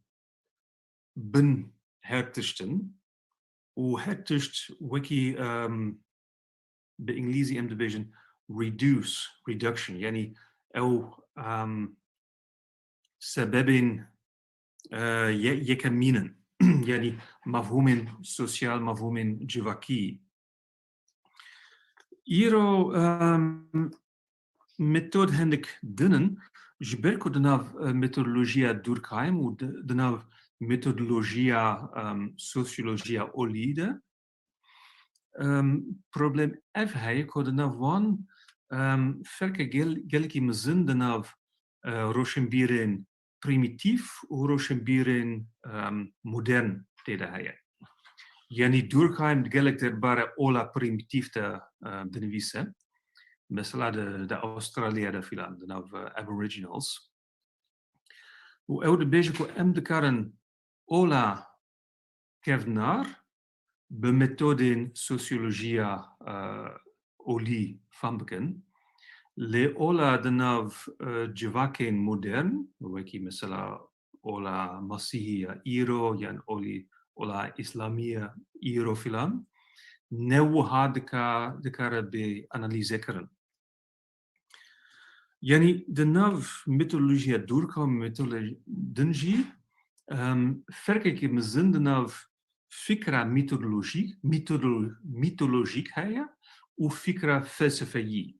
bin her tişt in û her tişt wekî, em, bi îngilîzî em dibêjin reduce, reduction, yanî ew, em, sebebên, e, ye-, yekemîn in. Yanî mefhûmên sosyal, mefhûmên civakî. Îro, em, metod hindik din in, ji ber ku di nav, e, metodolojiya Durkheim û di, di nav metodolojiya, em, sosyolojiya olî de, em, problem ev heye ku di nav wan, em, ferke gel-, gelekî mezin di nav, e, roşenbîrên prîmîtîf û roşenbîrên, em, modern tê de heye. Yanî Durkheim gelek derbarê ola prîmîtîf de, e, dinivîse. Mesela di, di Astralya de filan, di nav, e, Aboriginals. Û ew dibêje ku em dikarin ola kevnar bi metodên sosyolojiya, e, olî fam bikin. Lê ola di nav, e, civakên modern, wekî mesela ola Mesîhî ya îro yan olî, ola Îslamî ya îro filan, ne wiha dika-, dikare bê analîze kirin. Yanî di nav metodolojiya Durkheim û metodolojiya din jî, em, ferkekî mezin di nav fikra metodolojîk, metodolo-, metodolojîk heye û fikra felsefeyî.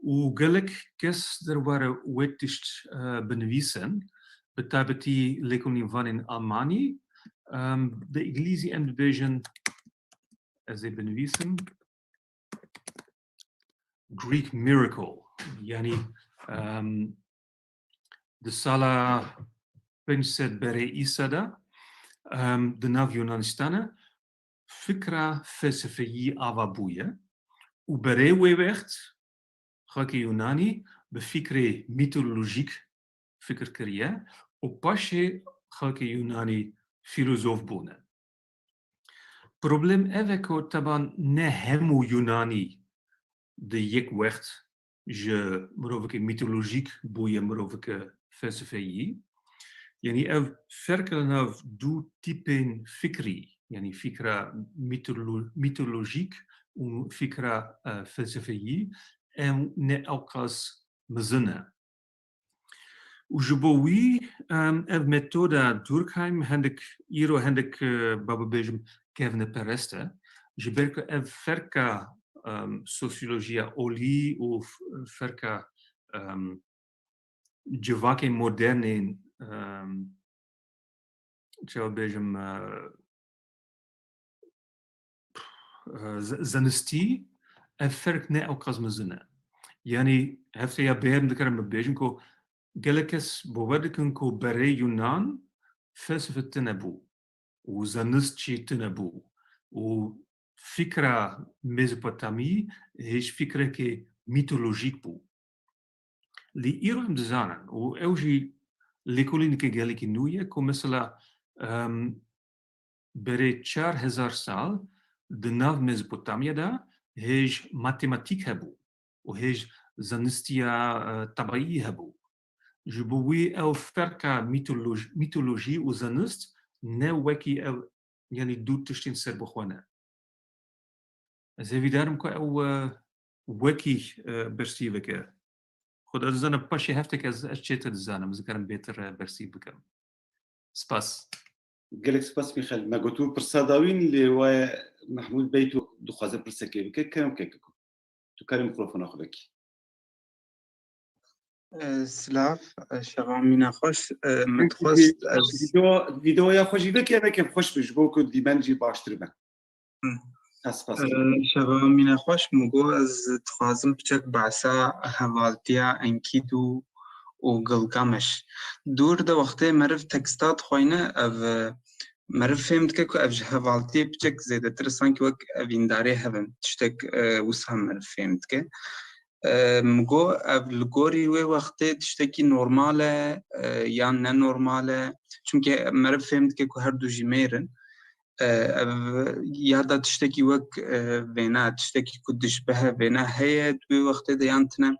Û gelek kes derbarê wê tişt, e, binivîsin, bi taybetî lêkolînvanên Almanî, em, bi îngilîzî em dibêjin, ez ê binivîsim, Greek miracle, yanî, em, di sala pênc sed berê Îsa de, em, di nav Yunanistana fikra felsefeyî ava bûye û berê wê wext xelkê Yunanî bi fikrê mîtolojîk fikir kiriye û paşê xelkê Yunanî fîlozof bûne. Problem ev e ku teban ne hemû Yunanî di yek wext ji mirovekî mîtolojîk bûye miroveke felsefeyî. Yanî ev ferq li nav du tîpên fikrî, yanî fikra mîtolo-, mîtolojîk û fikra, e, felsefeyî, ew ne ewqas mezin e. Û ji bo wî, em, ev metoda Durkheim hindik, îro hindik, e, ba bibêjim kevneperest e. Ji ber ku ev ferka, em, sosyolojiya olî û f-, ferka, em, civakên modernên, em, çawa bêjim, e, e, z-, zanistî, ev ferq ne ewqas mezin e. Yanî hefteya bêher dikarim bibêjim ku gelek kes bawer dikin ku berê Yunan felsefe tune bû û zanist jî tune bû û fikra Mezopotamî hêj fikrekê mîtolojîk bû. Lê îro em dizanin, û ew jî lêkolîneke gelekî nû ye, ku mesela, em, berê çar hezar sal di nav Mezopotamya de hêj matematîk hebû. û hêj zanistiya, e, tebayî hebû. Ji bo wî ew ferqa mîtoloj-, mîtolojî û zanist ne wekî ev, yanî dû tiştên serbixwe ne. Ez hêvîdar im ku ew, e, wekî, e, bersî bike. Xweda dizane paşê hefteke ez, ez çêtir dizanim, ez dikarim bêtir, e, bersî bikim. Spas. Gelek spas Mîxel. Me got û pirsa dawîn lê waye Mehmûd Bey tu dixwaze pirsekê bike, kerem keke ku. Tu karî mikrofona xwe vekî. E, silav, e, şeva mîna xweş. E, min dixwest ez Video, videoya xwe jî vekî, vekî xweş bi, ji bo ku dîmen jî baştir be. Hı. Ez spas. E, şeva mîna xweş, min got ez dixwazim piçek behsa hevaltiya Enkîdû û Gilgameş. Dûr de wextê meriv teksta dixwayne, ev, e, meriv fêm dike ku ev ji hevaltiyê piçek zêdetir sankî wek evîndarê hev in. Tiştek, e, wisa meriv fêm dike. E, min got ev li gorî wê wextê tiştekî normal e, e, yan ne normal e? Çimkî meriv fêm dike ku her du jî mêr in. E, ev ya da tiştekî wek, e, vêna, tiştekî ku dişbihe vêna heye di wê wextê de yan tine?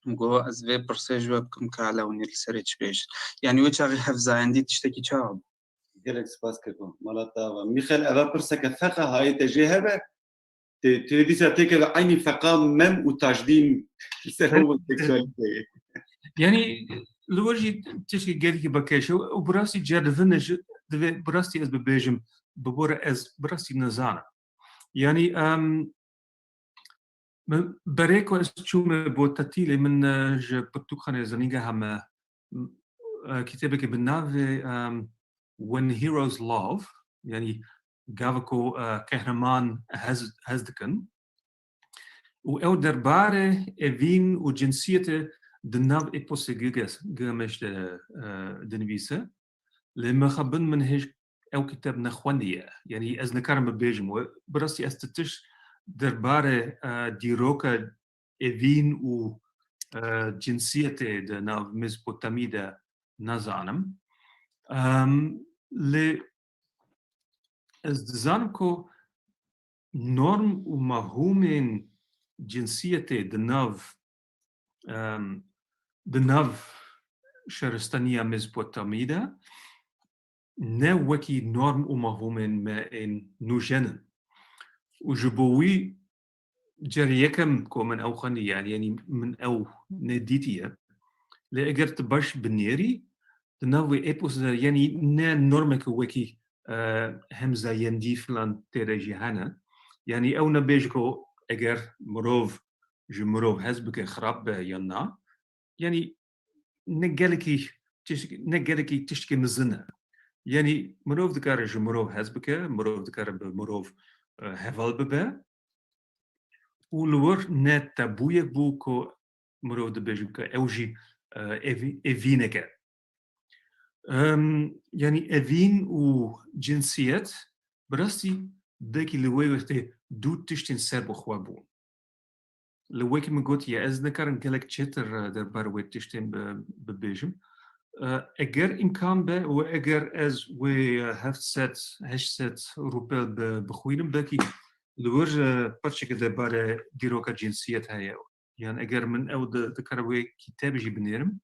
Min got ez vê pirsê ji we bikim ka hela hûn ê li serê çi bêjin. Yanî wê çaxê hevzayendî tiştekî çawa bû? Gelek spas Keko. Mala te ava. Mîxel, eva pirseke feqa hayê te jê hebe. Tê, tê dîsa têkeve eynî feqa Mem û Tajdîn li ser homoseksualîteyê. Yanî li wir jî tişkî gelekî bi kêş e û bi rastî ceribine jî divê bi rastî ez bibêjim, bi bo re ez bi rastî nizanim. Yanî, em, min berê ku ez çûme bo tetîlê min, e, ji pirtûkxanê Zilîngeha me, e, kitêbekê bi navê, em, When Heroes Love, yanî gava ku, e, qehreman hez, hez dikin. Û ew derbarê evîn û cinsiyetê di nav eposê Gilges-, Gilgameş de, e, dinivîse. Lê mixabin min hêj ew kitêb nexwendiye. Yanî ez nikarim bibêjim we. Bi rastî ez ti tişt derbarê, e, dîroka evîn û, e, cinsiyetê di nav Mezopotamî de nazanim. Em, lê ez dizanim ku norm û mefhûmên cinsiyetê di nav, em, di nav şaristaniya Mezopotamî de ne wekî norm û mefhûmên me ên nûjen in. Û ji bo wî carê yekem ku min ew xwendî, yanî, yanî min ew nedîtiye. Lê eger tu baş binêrî, di nav wê epos de, yanî ne normeke wekî, e, hemzayendî filan tê de jî hene. Yanî ew nebêje ku eger mirov ji mirov hez bike xirab be yan na. Yanî ne gelekî tişt-, ne gelekî tiştekî mezin e. Yanî mirov dikare ji mirov hez bike, mirov dikare bi mirov, e, heval bibe. Û li wir ne tabûyek bû ku mirov dibêjin ku ew jî, e, evî-, evînek e. Em, yanî evîn û cinsiyet bi rastî belkî li wê wextê du tiştên serbixwe bûn. Li wekî min gotiye, ez nikarim gelek çêtir, e, derbarê wê tiştên bi-, bibêjim. E, eger îmkan be û eger ez wê, e, heft sed, heşt sed rûpel bi-, bixwînim, belkî li wir, e, parçeke derbarê dîroka cinsiyet heye. Yan eger min ew di-, dikare wê kitêb jî binêrim,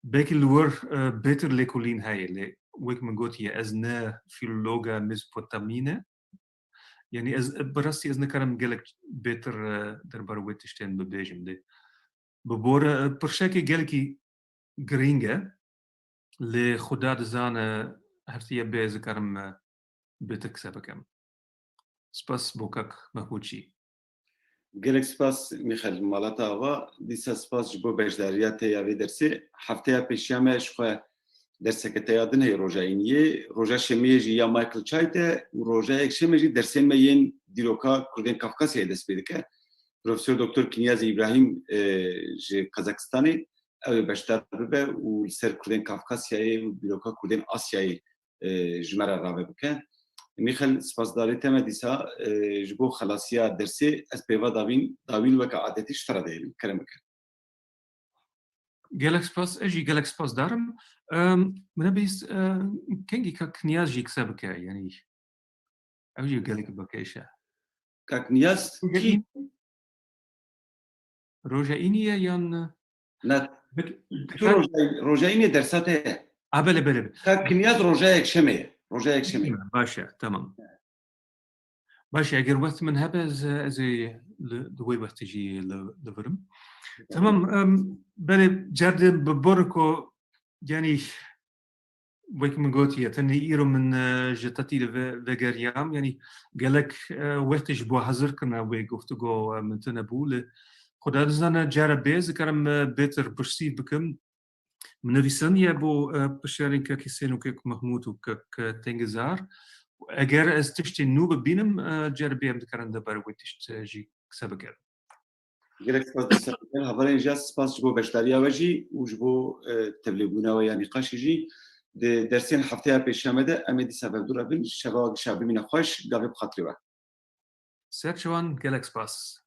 belkî li wir, e, bêtir lêkolîn heye, lê wek min gotiye, ez ne filologa Mezopotamî ne. Yanî ez, bi rastî ez nikarim gelek bêtir, e, derbarê wê tiştên bibêjim dê. Bi bo re, e, pirsekê gelekî girîng e, lê Xuda dizane heftiye bê ez dikarim, e, bêtir qise bikim. Spas bo kak Mehmûd jî. Gelek spas Mîxel, mala te ava. Dîsa spas ji bo beşdariya te ya vê dersê. Hefteya pêşiya me ji xwe derseke te ya din heye roja Îniyê. Roja Şemiyê jî ya Michael Çayt e û roja Yekşemê jî dersên me yên dîroka Kurdên Kafkasyayê dest pê dike. Profesor Doktor Kinyazî Îbrahîm, e, ji Kazakistanê ew ê beşdar bibe û li ser Kurdên Kafkasyayê û dîroka Kurdên Asyayê, e, ji me re rave bike. Mîxel, spasdarê te me dîsa, e, ji bo xelasiya dersê ez pêva dawîn, dawîn weke adetî ji te re dihêlim. Kerem bike. Gelek spas, ez jî gelek spasdarim. Em, min nebihîst, e, kengî kak Niyaz jî qise bike, yanî ew jî gelek bi kêş e. Kak Niyaz kî? Roja înî ye yan? Ne. Tu roja, roja înê dersa te ye. A, belê, belê. Ka kinyaz roja yekşemê ye. Roja yekşemê. Baş e, tamam. Baş e, eger wext min hebe ez, ez ê li, li wê wextê jî li, li virim. Tamam, em, belê, cerdê bi boriko, yanî, wek min gotiye, tenê îro min, e, ji tetî li ve-, vegeriyam, yanî gelek, e, wextê ji bo hazir kirina wê guftûgo, e, min tune bû, li Xuda dizane cara bê ez dikarim, e, bêtir piştî bikim. Min nivîsandiye bo, e, piştiyarên kek Hîsên û kek Mehmûd û kek, e, Tengizar. Eger ez tiştê nû bibînim, e, cara bê em dikarin derbasî wê tişt, e, jî qise bikin. Gelek spas dîsa. Hevalên jî spas ji bo beşdariya we jî û ji bo, e, tevlêbûna we ya nîqaşê jî. Di dersên hefteya pêşiya me de em ê dîsa ve dû re bin. Şeva gişa bimîne xweş, gavê bi xatirê we. Ser çavan, gelek spas.